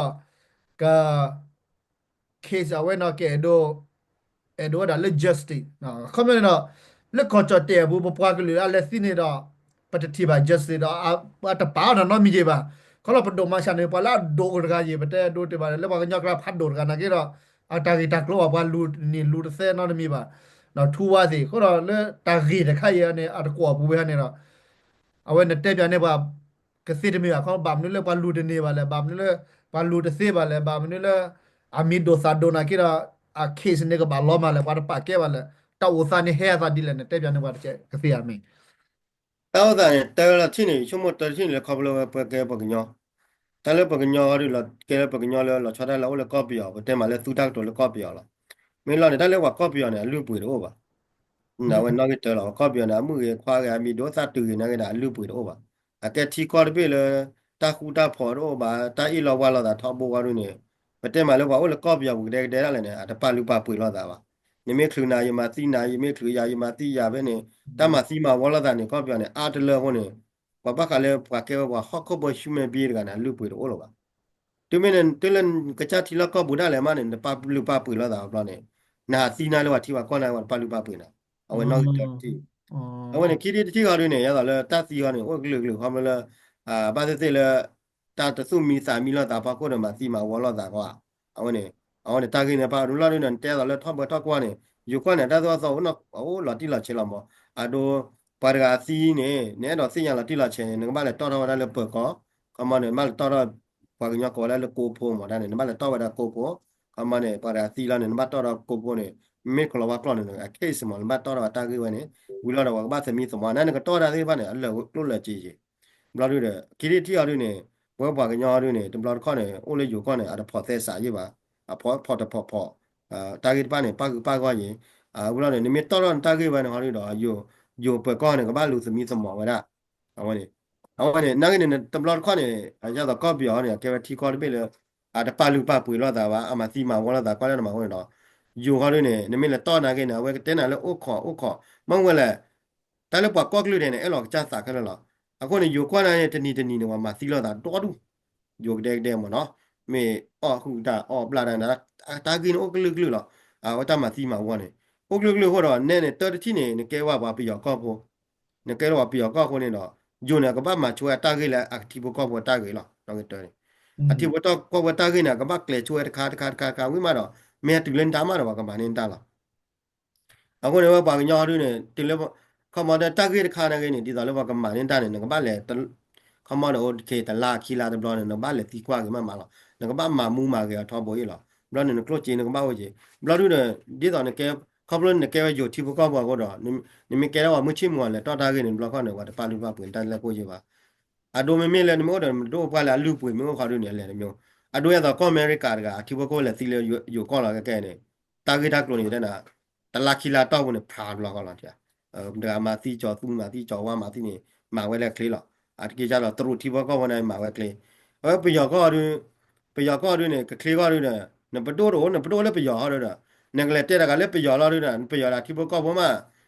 က case အဝဲန့ၣ်ကအဲၣ်ဒိး အဲၣ်ဒိးဝဲဒၣ်လၢ justice ခီဖျိန့ၣ်ဒီး လၢကီၢ်ကၠီၣ်တဲၣ်အပူၤ ပပှၤကလုာ်အလဲၤသံန့ၣ်ဒီး ပတထံၣ်ဘၣ် justice ဒီး ပတပာ်အီၤနီတမံၤက့ၤဘၣ်. ခီလီၤပဒိၣ်မၤရှးန့ၣ် ပှၤလၢအဒိၣ်တဂၤယံၤ ပတဲဒိးတ့ၢ်ဘၣ် လၢပှၤကညီကျါဖးဒိၣ်တဂၤနာ်က့ဒီး အတၢ်ဂ့ၢ်တၢ်ကျိၤဘၣ် ပှၤလူၤတန့ၢ်လူၤတသဲနီတမံၤဘၣ်. ဒီးထူဝါသ့ၣ် အဃိဒီးလၢတၢ်ဂ့ၢ်တခါအံၤန့ၣ် အတကွီၢ်ပူၤဝဲဟါန့ၣ်ဒီး အဝဲန့ၣ်တဲပၠးန့ၢ်ပှၤ ကသ့တမံၤဘၣ် ခီဘၣ်မနုၤလၢပှၤလူၤတန့ၢ်ဘၣ်လဲၣ် ဘၣ်မနုၤလၢ ပှၤလူၤတသ့ဘၣ်လဲၣ် ဘၣ်မနုၤလၢ အမံၤဒိၣ်သၣ်ဒိၣ်နာ်က့ဒီး အ case န့ၣ်ကဘၣ်လီၤမးလဲၣ် ပှၤတပာ်ကဲဘၣ်လဲၣ် တၢ်အိၣ်သးန့ၣ်ဟဲအသးဒ်လဲၣ်န့ၣ် တဲပၠးန့ၢ်ပှၤတကဲကသ့အမံၤ တၢ်အိၣ်သးန့ၣ် တၢ်လီၤထံၣ်န့ၣ် ဆိကမိၣ်တၢ်ထံၣ်န့ၣ်လၢခီဖျိဝဲပှၤကဲပှၤကညီ တၢ်လၢပှၤကညီအီၤဒုး ကဲလၢပှၤကညီလၢလီၤဆီတၢ်လၢအအိၣ်လၢကီၢ်ပယီၤ ပတဲမးလၢသူတၢ်ကတိၤလၢကီၢ်ပယီၤလီၤ. မ့ၢ်လီၤန့ၣ် တၢ်လၢပှၤကီၢ်ပယီၤန့ၣ် အလုၢ်အပှ့ၤတအိၣ်ဘၣ်. အဝဲနီၣ်ဂံၢ်တၢလီၤ ပှၤကီၢ်ပယီၤန့ၣ် အမုၢ်ဂ့ၤခွါဂ့ၤ အမံၤဒိၣ်သၣ်တုၤဂ့ၤနာ်က့ဒီး အလုၢ်အပှ့ၤတအိၣ်ဘၣ်. အကဲထံကီၢ်တဘ့ၣ်လၢ တၢ်ဃူတၢ်ဖိးတအိၣ်ဘၣ် တၢ်အ့ၣ်လိာ်ဝါလိာ်သးထီဘိဂီၢ်ဒုးန့ၣ် ပတဲမးလၢပှၤအိၣ်လၢကီၢ်ပယီၤပူၤကဒဲကဒဲဒၣ်လဲာ်န့ၣ် အတပာ်လုၢ်ပာ်ပှ့ၤလိာ်သးဘၣ်. နမ့ၢ်ချုးနၤ ယမၤသံနၤ ယမ့ၢ်ချုးယၤ ယမၤသံယၤဖဲန့ၣ် တၢ်မၤသံမၤဝီလိာ်သးန့ၣ် ကီၢ်ပယီၤန့ၣ် အါတလၢအဃိန့ၣ် ပှၤဘၣ်ဃးလၢပှၤကဲဝဲပှၤဟီၣ်ခိၣ်ဖိ human being တဂၤန့ၣ် အလုၢ်အပှ့ၤတအိၣ်လၢၤဘၣ်. တုၤမ့ၢ်န့ၣ် တုၤလၢကစၢ်ထံလီၢ်ကီၢ်ပူၤဒၣ်လဲာ်မးန့ၣ် နတပာ်လုၢ်ပာ်ပှ့ၤလိာ်သးဘျီန့ၣ် နဟးသံနၤလၢပှၤထံပှၤကီၢ်န့ၣ် ပှၤတပာ်လုၢ်ပာ်ပှ့ၤနၤ အဝဲနီၣ်ဂံၢ်တၢတထံၣ် အဝဲန့ၣ် ခံထံၣ်တထံၣ်ဃီဒုးန့ၣ် ယသးလၢတၢ်သံဃီန့ၣ် အိၣ်ကလုာ်ကလုာ်ခီဖျိလၢ ဘၣ်သ့ၣ်သ့ၣ်လၢ တၢ်တသူၣ်မံသးမံလိာ်သးဖီခိၣ်ဒီး မၤသံမၤဝီလိာ်သးဃီ အဝဲန့ၣ် အဝဲန့ၣ် တၢ်ဂ့ၢ်န့ၣ် ပာ်ဒိလီၤဒုးန့ၣ် နတဲသးလၢထီၣ်ဘၢထီၣ်ကွၢ်န့ၣ် ယိၤကီၢ်န့ၣ် တၢ်သိၣ်တၢ်သီ အိၣ်လီၤတံၢ်လီၤဆဲးလီၤမး အဒိ ပှၤတဂၤသံန့ၣ် နအဲၣ်ဒိးသ့ၣ်ညါလီၤတံၢ်လီၤဆဲးန့ၣ် နကဘၣ်လဲၤတီၣ်ထီၣ်ဝဲဒၣ်လၢပၢၤကီၢ် ခီမီန့ၣ် နဘၣ်လဲၤတီၣ်ထီၣ် ပှၤကညီကိးဝဲဒၣ်လၢကိဖိမး တၢ်န့ၣ် နဘၣ်လဲၤတီၣ်ဝဲဒၣ်ကိဖိ ခီမီန့ၣ် ပှၤတဂၤသံလီၤန့ၣ် နဘၣ်တီၣ်ထီၣ်ကိဖိန့ၣ် မ့ၢ်ကလီၤဝါကျိာ်န့ၣ် အ case မး နဘၣ်တီၣ်ထီၣ်ဝဲတၢ်ဂ့ၢ်ဝဲန့ၣ် ဝံၤလီၤဒီးပှၤကဘၣ်သမံသမိး နကတီၣ်ဝဲဒၣ်သ့ၣ်တဖၣ်န့ၣ် အလၢာ်ကျိၣ်လၢာ်စ့ယံၤ ဘျီဒုးဒီး ခံထံၣ်တထံၣ်အီၤဒုးန့ၣ် ပဝဲပှၤကညီအီၤဒုးန့ၣ် တဘျီတခီၣ်န့ၣ် အိၣ်လၢယိၤကီၢ်န့ၣ် အတဖိးသဲစးယံၤဘၣ် အဖိးတဖိးဖိး တၢ်ဂ့ၢ်တဖၣ်န့ၣ် ပၣ်ဃုာ်ပၣ်ဂီၢ်ယံၤ ဝံၤလီၤန့ၣ် နမ့ၢ်တီၣ်ထီၣ်နတၢ်ဂ့ၢ်ဝဲန့ၣ်ဟီဒုးဒီး ယိၤပၢၤကီၢ်န့ၣ် ကဘၣ်လူၤသမံသမိးဝဲဒၣ် အဝဲန့ၣ် အဝဲန့ၣ် နာ်ဂ့ၤန့ၣ် တဘျီတခီၣ်န့ၣ် ယသးကီၢ်ပယီၤန့ၣ် အကဲဝဲထံကီၢ်တဘ့ၣ်လၢ အတပာ်လုၢ်ပာ်ပှ့ၤလိာ်သးဘၣ်, အမၤသံမၤဝီလိာ်သး ကွၢ်လၢနမၤအဃိန့ၣ်ဒီး ယိၤဃီဒုန့ၣ် နမ့ၢ်လဲၤတီၢ်နာ်က့န့ၣ် အဝဲကတဲနၤလၢအိၣ်ခိးအိၣ်ခိး, မ့ၢ်ဝဲလဲၣ်, တၢ်လၢပှၤကီၢ်ကလုာ်ဒဲးန့ၣ် အဲၣ်လီၤကစၢ်သးခဲလၢာ်လီၤ. အဃိန့ၣ် ယိၤကွၢ်နာ်န့ၣ် တနံၤတနံၤန့ၣ် ပှၤမၤသံလိာ်သးဒီဒူၣ်, ယိၤကဒဲကဒဲမ့ၢ်နီၤ, မ့ၢ်အီၣ်ဟုၣ်တၢ်အီၣ်ဘျၣ်တၢ်န့ၣ် တၢ်ဂ့ၢ်န့ၣ်အိၣ်ကလုာ်ကလုာ်လီၤ. အဝဲတၢ်မၤသံမၤဝီန့ၣ် အိၣ်ကလုာ်ကလုာ်အဃိဒီး နဲန့ၣ် တၢ်တထံၣ်န့ၣ် နကဲဝဲပှၤပယီၤကီၢ်ဖိ နကဲထီၣ်ပှၤပယီၤကီၢ်ဖိန့ၣ်ဒီး ယိၤန့ၣ် အကဘၣ်မၤဆိဝဲအတၢ်ဂ့ၢ်လၢအထံဖိကီၢ်ဖိအတၢ်ဂ့ၢ်လီၤ. နီၣ်ဂံၢ်တၢန့ၣ် အထံဖိကီၢ်ဖိအတၢ်ဂ့ၢ်န့ၣ် အကဘၣ်ကျဲၤဆိဝဲတခါတခါတခါတခါဝံၤမးဒီး မ့ၢ်ဟဲတုၤလၢနတၢ်မးဒီး ပှၤကမၤန့ၢ်နတၢ်လီၤ. အဃိန့ၣ် ဝဲပှၤကညီဒုန့ၣ် တုၤလၢ ခီမီဒီးတၢ်ဂ့ၢ်တခါနာ်က့န့ၣ် ဒ်သိးလၢပှၤကမၤန့ၢ်တၢ်န့ၣ် နကဘၣ်လဲၤ ခီမီဒီးအိၣ်တခ့တလါခံလါတဘျီန့ၣ် နကဘၣ်လဲၤသံကွၢ်က့ၤမးမးလီၤ. နကဘၣ်မၤမူမၤဂဲၤအီၤထီဘိအံၤလီၤ. ဘျီန့ၣ် နကျိၣ်စ့နကဘၣ်အိၣ်က့ၤ. ဘျီဒုဒီး ဒ်သိးနကဲ ခီဖျိနကဲဝဲယိၤထံဖိကီၢ်ဖိအဃိဒီး နမ့ၢ်ကဲထီၣ်ပှၤမုၢ်ဆ့ၣ်မုၢ်ဂီၤလဲၤတီၢ်တၢ်ဂ့ၢ်န့ၣ် ဘျီခီန့ၣ် ပှၤတပာ်လုၢ်ပာ်ပှ့ၤနတၢ်လၢကိၣ်ယ့ၢ်ဘၣ်. အဒိမ့မ့ၢ်လၢနမ့ၢ်အိၣ်ဒီး နဒိၣ်ပှၢ်လၢအလုၢ်ပှ့ၤမ့ၢ်အိၣ်ခီဒုန့ၣ် အလဲၤတမံၤ. အဒိအသိးကီၢ်အမဲရကၤတဂၤ အထံဖိကီၢ်ဖိလဲၤသံလၢယိၤကီၢ်လီၤကဲကဲန့ၣ် တၢ်ဂ့ၢ်တၢ်ကျိၤန့ၣ် တဲနၤ တလါခံလါတီၢ်ပူၤန့ၣ် ဖးတဘျီဃီလီၤ. တဂၤမၤသံကၠီၤသူမၤသံကၠီၤဝါမၤသံန့ၣ် မၤဝဲလၢချ့လီၤ. အတက့ၢ်ကၢ်လီၤ တရူးထံဖိကီၢ်ဖိန့ၣ် မၤဝဲချ့. အဝဲပယီၤကီၢ်ဒု ပယီၤကီၢ်ဒုန့ၣ် ကချ့ကီၢ်ဒုဒီး နပဒိၣ်တအိၣ် နပဒိၣ်လၢပယီၤဟီဒုဒီး နကလဲၤတဲတဂၤလၢပယီၤလီၤဒုဒီး နပယီၤဒီးထံဖိကီၢ်ဖိမး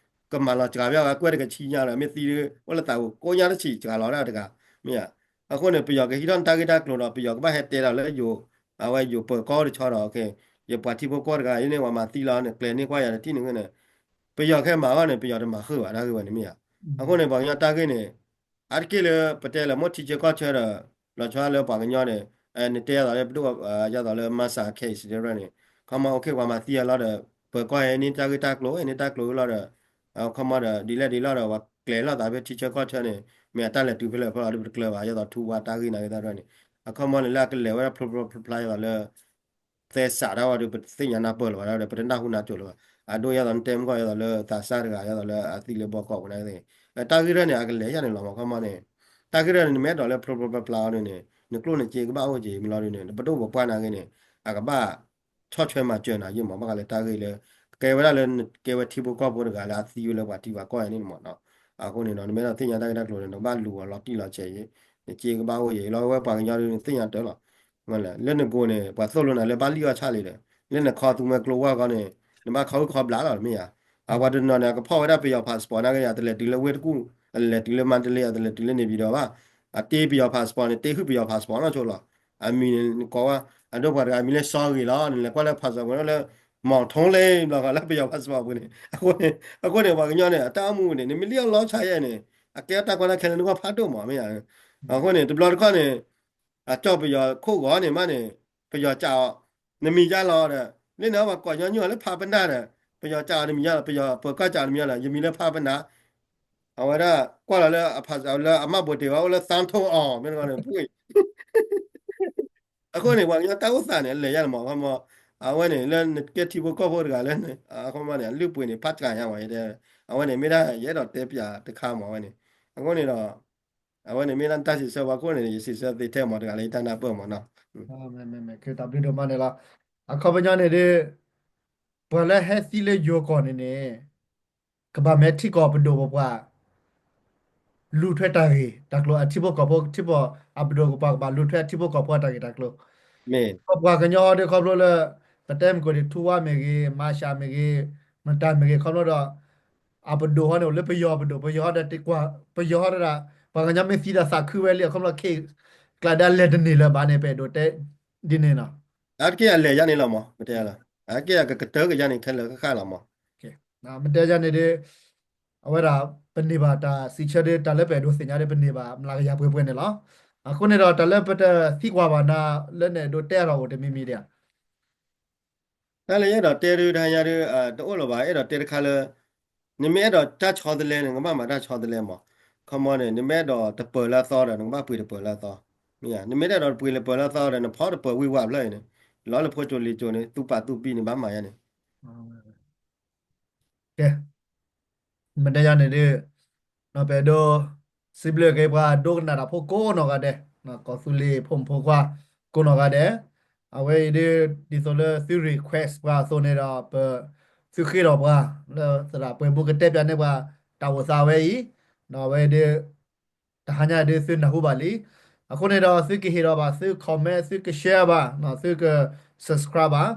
ကမၤလီၤစှၤဘၣ်ဝဲကွဲၢ်တကဆံညါလီၤ မ့ၢ်သံဒု အိၣ်လၢသးပူၤကိးညါတဆံးစှၤလီၤဒၣ်တဂၤ မ့ၢ်ဧါ. အဃိန့ၣ် ပယီၤကဟံးထီၣ်နတၢ်ဂ့ၢ်တၢ်ကျိၤဒီး ပယီၤကဘၣ်ဟဲတဲဒီးလၢယိၤ အဝဲယိၤပၢၤကီၢ်တဆီဒီး ယပှၤထံဖိကီၢ်တဂၤ ယန့ၢ်ပှၤမၤသံလီၤန့ၣ် ကျဲၤန့ၢ်ကွၢ်ယၤတထံၣ်န့ၣ်န့ၣ် ပယီၤခဲမၤအီၤန့ၣ် ပယီၤတမၤဃုာ်ဘၣ်တၢ်ဂ့ၢ်ဝဲန့ၣ်မ့ၢ်ဧါ. အဃိန့ၣ် ပှၤကညီတၢ်ဂ့ၢ်န့ၣ် အါတက့ၢ်လၢပတဲလၢမိၢ်ထံဆၢကီၢ်ဆၢဒီး လီၤဆီလၢပှၤကညီန့ၣ် နတဲယၤသိးလၢပဒိၣ် ယၤသိးလၢ Masa case တရၢန့ၣ် ခီမီ okay ပှၤမၤသံအလီၢ်ဒီး ပၢၤကီၢ်ဟဲန့ၢ်တၢ်ဂ့ၢ်တၢ်ကျိၤ ဟဲန့ၢ်တၢ်ကျိၤလီၤဒီး အခီမီဒီး ဒ်လဲၣ်ဒ်လဲၣ်ဒီး ပှၤကျဲၤလိာ်သးဖဲထံဆၢကီၢ်ဆၢန့ၣ် မ့ၢ်အတၢ်လဲၤတုၤဖဲလဲၣ်ဖဲလဲၣ်ဒီးပတကျၢၤဘၣ် ယၤသိးထူဝါတၢ်ဂ့ၢ်နာ်က့တၢ်တရၢန့ၣ် အခီမီန့ၣ်လၢအကလဲၤဝဲဒၣ်ဖျိဖျိဖျါဖျါယၤသိးလၢ သဲစးတၢ်ဝဲဒီး ပတသ့ၣ်ညါနၢ်ပၢၢ်လၢၤဘၣ်ဒီး ပတနၢ်ဟူနၢ်ကၠိလၢၤဘၣ်. အဒိယၤသိးနတဲမုၢ်ကီၢ်ယၤသိးလၢသးစၢ်တဂၤ ယၤသိးလၢအသံလၢဘီကီးပူၤနာ်က့သ့ၣ် တၢ်ဂ့ၢ်တၢ်န့ၣ် အကလဲၤယၤန့ၣ်လီၤမး ခီမီန့ၣ် တၢ်ဂ့ၢ်တၢ်န့ၣ် နမ့ၢ်အဲၣ်ဒိးလၢဖျိဖျိဖျါဖျါအီၤဒုန့ၣ် နကျိၣ်နစ့ကဘၣ်အိၣ်က့ၤမ့ၢ်လီၤဒုန့ၣ် နပဒိၣ်ပပှၢ်နာ်က့န့ၣ် အကဘၣ်ဆီၣ်ထွဲမၤစၢၤနၤယဲၢ်မး ဘၣ်ဃးလၢတၢ်ဂ့ၢ်လၢ ကဲဝဲဒၣ်လၢနကဲဝဲထံဖိကီၢ်ဖိတဂၤလၢအသံဝဲလၢပှၤထံပှၤကီၢ်ယၤန့ၣ်မးနီၤ. အဃိန့ၣ်ဒီး နမ့ၢ်အဲၣ်ဒိးသ့ၣ်ညါတၢ်ဂ့ၢ်တၢ်ကျိၤန့ၣ် နကဘၣ်လူၤအီၤလီၤတံၢ်လီၤဆဲးယဲၢ် နစ့ကဘၣ်အိၣ်ယဲၢ် လီၤဝဲပှၤကညီဒုန့ၣ်သ့ၣ်ညါတၢ်လီၤ လၢနကိးန့ၣ် ပှၤသိၣ်လိနၤလၢဘၣ်လံၣ်အီၣ်ဆၣ်လံဒီး လၢနခီသူမှဲကျိဝါဃီန့ၣ် နဘၣ်ခီဟုၣ်ခီဘျးလီၤ မ့ၢ်ဧါ. အပှၤတနီၤန့ၣ် အကဖီၣ်ဝဲဒၣ်ပယီၤ passport နာ်က့ အတလဲၤတုၤလၢဝ့ၢ်တကူၣ် အတလဲၤတုၤလၢမါတလ့ အတလဲၤတုၤလၢန့ၣ်ပၠံၤဒီးဘၣ် အတ့ပယီၤ passport န့ၣ် တ့ဟုၣ်ပယီၤ passport နီၢ်ဆိလီၤ. အမံၤန့ၣ် နကိးဝဲ အဒိပှၤတဂၤအမံၤလၢစီဂ့ၤလီၤ နလဲၤကွၢ်လၢ passport ဝဲလၢ မီၤထိလဲ ဘျီဃီလၢပယီၤ passport ပူၤန့ၣ် အဃိန့ၣ် ပှၤကညီန့ၣ် အတၢ်အိၣ်မူန့ၣ် နမ့ၢ်လံၣ်အီၣ်လီၤဆါယဲၢ်န့ၣ် အကဲအတၢ်ကွၢ်တၢ်ခဲလၢနဂီၢ်ဖးဒိၣ်မး မ့ၢ်ဧါ. အဃိန့ၣ် တဘျီတခီၣ်န့ၣ် အကၠီၣ်ပယီၤခိၣ်ဂီၤန့ၣ်မးန့ၣ် ပယီၤစးအီၤ နမံၤယါလီၤဒီး လၢန့ၣ်ပှၤကိးညီနုၢ်အီၤလၢဖးပနၢ်ဒီး ပယီၤစးအီၤနမံၤယါလီၤ ပယီၤပၢၤကီၢ်စးအီၤနမံၤယါလီၤ ယမံၤလၢဖးပနၢ် အဝဲဒၣ်ကွၢ်လီၤလၢအ passport လၢအမၢ်ဘိးတ့ၢ်ဝဲအိၣ်လၢသၣ်ထိၣ်အီၤ မ့ၢ်တခီန့ၣ် ပှ့ၤ အဃိန့ၣ် ပှၤကညီတၢ်အိၣ်သးန့ၣ် အလဲၤယါန့ၣ်မး ခီမီ အဝဲန့ၣ် လၢနကဲထံဖိကီၢ်ဖိတဂၤလၢ အခီမီန့ၣ် အလုၢ်ပှ့ၤန့ၣ် ဖးစှၤညါမး အဝဲန့ၣ် မ့ၢ်ဒၣ်ယအဲၣ်ဒိးတဲပၠးတခါမး အဝဲန့ၣ် အဃိန့ၣ်ဒီး အဝဲန့ၣ်မ့ၢ်ဒၣ်နတၢ်စံးဆၢပှၤခိၣ်န့ၣ် ယစံးဆၢသ့ထဲမး တဂၤလၢယတၢ်နၢ်ပၢၢ်မးနီၤ မ့မ့ၢ် မ့ၢ် တၢ်ဘျုးဒိၣ်မးန့ၣ်လီၤ. အခီပညီန့ၣ်ဒီး ပှၤလၢဟဲသံလၢယိၤကီၢ်န့ၣ်န့ၣ် ကဘၣ်မ့ၢ်ထံကီၢ်ပဒိၣ်ပပှၢ် လူၤထွဲတၢ်ဂ့ၢ်တၢ်ကျိၤ အထံဖိကီၢ်ဖိ ထံဖိ အပဒိၣ်ပပှၢ်ကဘၣ်လူၤထွဲအထံဖိကီၢ်ဖိအတၢ်ဂ့ၢ်တၢ်ကျိၤ ပပှၤကညီဟီဒီးခီဖျိလၢ ပတဲမ့ၢ်ကီးဒံး ထူဝါမ့ၢ်ဂ့ၤ မၤရှးမ့ၢ်ဂ့ၤ မတၤမ့ၢ်ဂ့ၤ ခီဖျိဒီး အပဒိၣ်ဟီန့ၣ် အိၣ်လၢပယီၤပဒိၣ် ပယီၤဟီဒီးတကွၢ် ပယီၤဟီဒီး ပှၤကညီမ့ၢ်သံဒီးသးခုဝဲလံ အခီဖျိ ကျးဒၣ်လဲာ်တန့ၢ်လၢၤဘၣ်န့ၣ် ပအဲၣ်ဒိးတဲဒ်န့ၣ်နီၤ အါတက့ၢ်အလဲၤယါန့ၣ်လီၤမး ပတဲလီၤ အါတက့ၢ်အကကတၢၢ်ကယါန့ၣ် ခဲလၢာ်ဃၣ်ဃၣ်လီၤမး မ့ၢ်တဲယါန့ၣ်ဒီး အဝဲဒၣ် ပန့ၢ်ဘၣ်တၢ်စံးဆၢဒီး တၢ်လၢပအဲၣ်ဒိးသ့ၣ်ညါဒီး ပန့ၢ်ဘၣ်မျးကယၤပှဲၤပှဲၤန့ၣ်လီၤ. အဃိန့ၣ်ဒီး တၢ်လၢပတသံကွၢ်ဘၣ်နၤ လၢနအဲၣ်ဒိးတဲအါထီၣ်အိၣ်တမံၤမံၤဒံးဧါ တၢ်လၢယအဲၣ်ဒိးတဲဒု တဟါညါဒု တအိၣ်လၢၤဘၣ် အဲၣ်ဒိးတဲတခါလၢ နမ့ၢ်အဲၣ်ဒိးတၢ်ဆီတလဲန့ၣ် နကဘၣ်မၤတၢ်ဆီတလဲမး ခီမီန့ၣ် နမ့ၢ်အဲၣ်ဒိးတပၢၤလၢအသီဒီး နကဘၣ်ပှ့ၤတပၢၤလၢအသီ မ့ၢ်ဧါ နမ့ၢ်အဲၣ်ဒိးတပှ့ၤတပၢၤလၢအသီဒီး နဖီတပၢၤဝံၤဝးဖျၢၣ်အံၤန့ၣ် လီၤလၢဖိကၠိလံာ်ကၠိန့ၣ် သူပာ်သူပံၤန့ၣ် ဘၣ်မၤယါန့ၣ် ကဲ မ့ၢ်တဲယါန့ၣ်ဒု ပအဲၣ်ဒိး စံးဘျုးက့ၤပှၤဒိကနၣ်တၢ်ဖိကိးနီၢ်ဂၤဒဲး ကီၢ်သူလ့ၤဖိမုၣ်ဖိခွါ ကိးနီၢ်ဂၤဒဲး အဝဲအံၤဒု ဒ်သိးလၢသု request ပှၤအသိးန့ၣ်ဒီး ပ သုဃ့ထီၣ်ပှၤ လၢသရၣ်ပှဲၤဘိကတဲပၠးန့ၢ်ပှၤ တၢ်အိၣ်သးဝဲအံၤ ဒီးအဝဲဒု တဟါညါဒုသုနၢ်ဟူဘၣ်လံ အဃိန့ၣ်ဒီး သုကဟ့ၣ်ဒီးဘၣ်သု comment သုက share ဘၣ် သုက subscribe ဘၣ်.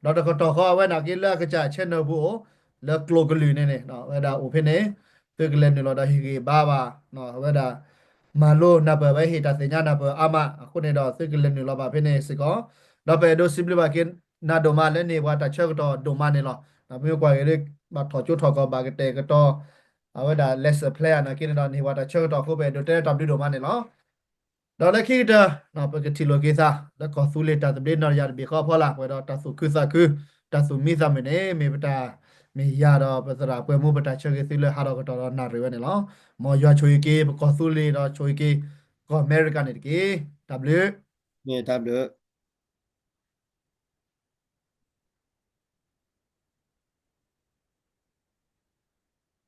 ဒီးတကတီၢ်ဃီအဝဲန့ၣ်က့လၢအကစၢ် channel ပူၤအိၣ် လၢကျိာ်ကလုၢ်န့ၣ်န့ၣ် အဝဲဒၣ်အိၣ်ဖဲန့ၣ် သုကလဲၤနုာ်လီၤဒီးဟ့ၣ်ဂံၢ်ဘါဘၣ် အဝဲဒၣ် မၤလိနၢ်ပၢၢ်ဝဲ ဟ့ၣ်တၢ်သ့ၣ်ညါနၢ်ပၢၢ်အါမး အဃိန့ၣ်ဒီး သုကလဲၤနုာ်လီၤဘၣ်ဖဲန့ၣ်စ့ၢ်ကီး. ဒီးပအဲၣ်ဒိးစံးဘျုးဘၣ်က့ၤ နၤဒိၣ်မးလၢနဟ့ၣ်ပှၤတၢ်ဆၢကတီၢ်ဒိၣ်မးန့ၣ်လီၤ. ပမ့ၢ်ကွၢ်က့ၤလၢ ဘၣ်ထီၣ်ကၠိထီၣ်ကီၢ် ဘၣ်ကတဲာ်ကတီၤ အဝဲဒၣ် lesson plan နာ်က့န့ၣ်ဒီး နဟ့ၣ်ပှၤတၢ်ဆၢကတီၢ်အဃိ ပအဲၣ်ဒိးတဲတၢ်ဘျုးဒိၣ်မးန့ၣ်လီၤ. ဒီးလၢခံကတၢၢ် ပကထံၣ်လိာ်က့ၤသး လၢကီၢ်သူလ့ၤတၢ်သဘျ့နီၢ်တယၢ်တဘ့ၣ်ဃီအဖီလာ် ပှဲၤဒီးတၢ်သူၣ်ခုသးခု တၢ်သူၣ်မံသးမုာ်န့ၣ် မ့ၢ်ပတၢ် မ့ၢ်ယၤဒီးပသရၣ်ပှဲၤမူ ပတၢ်ဆၢဂ့ၤသုလၢဟးထီၣ်ကတီၢ်ဒီးနၣ်ရံၣ်ဝဲန့ၣ်လီၤ. မ်ယွၤဆိၣ်ဂ့ၤက့ၤ ပကီၢ်သူလ့ၤဒီးဆိၣ်ဂ့ၤက့ၤ ကီၢ်အမဲရကၤန့ၣ်တက့ၢ်. တၢ်ဘျုး တၢ်ဘျုး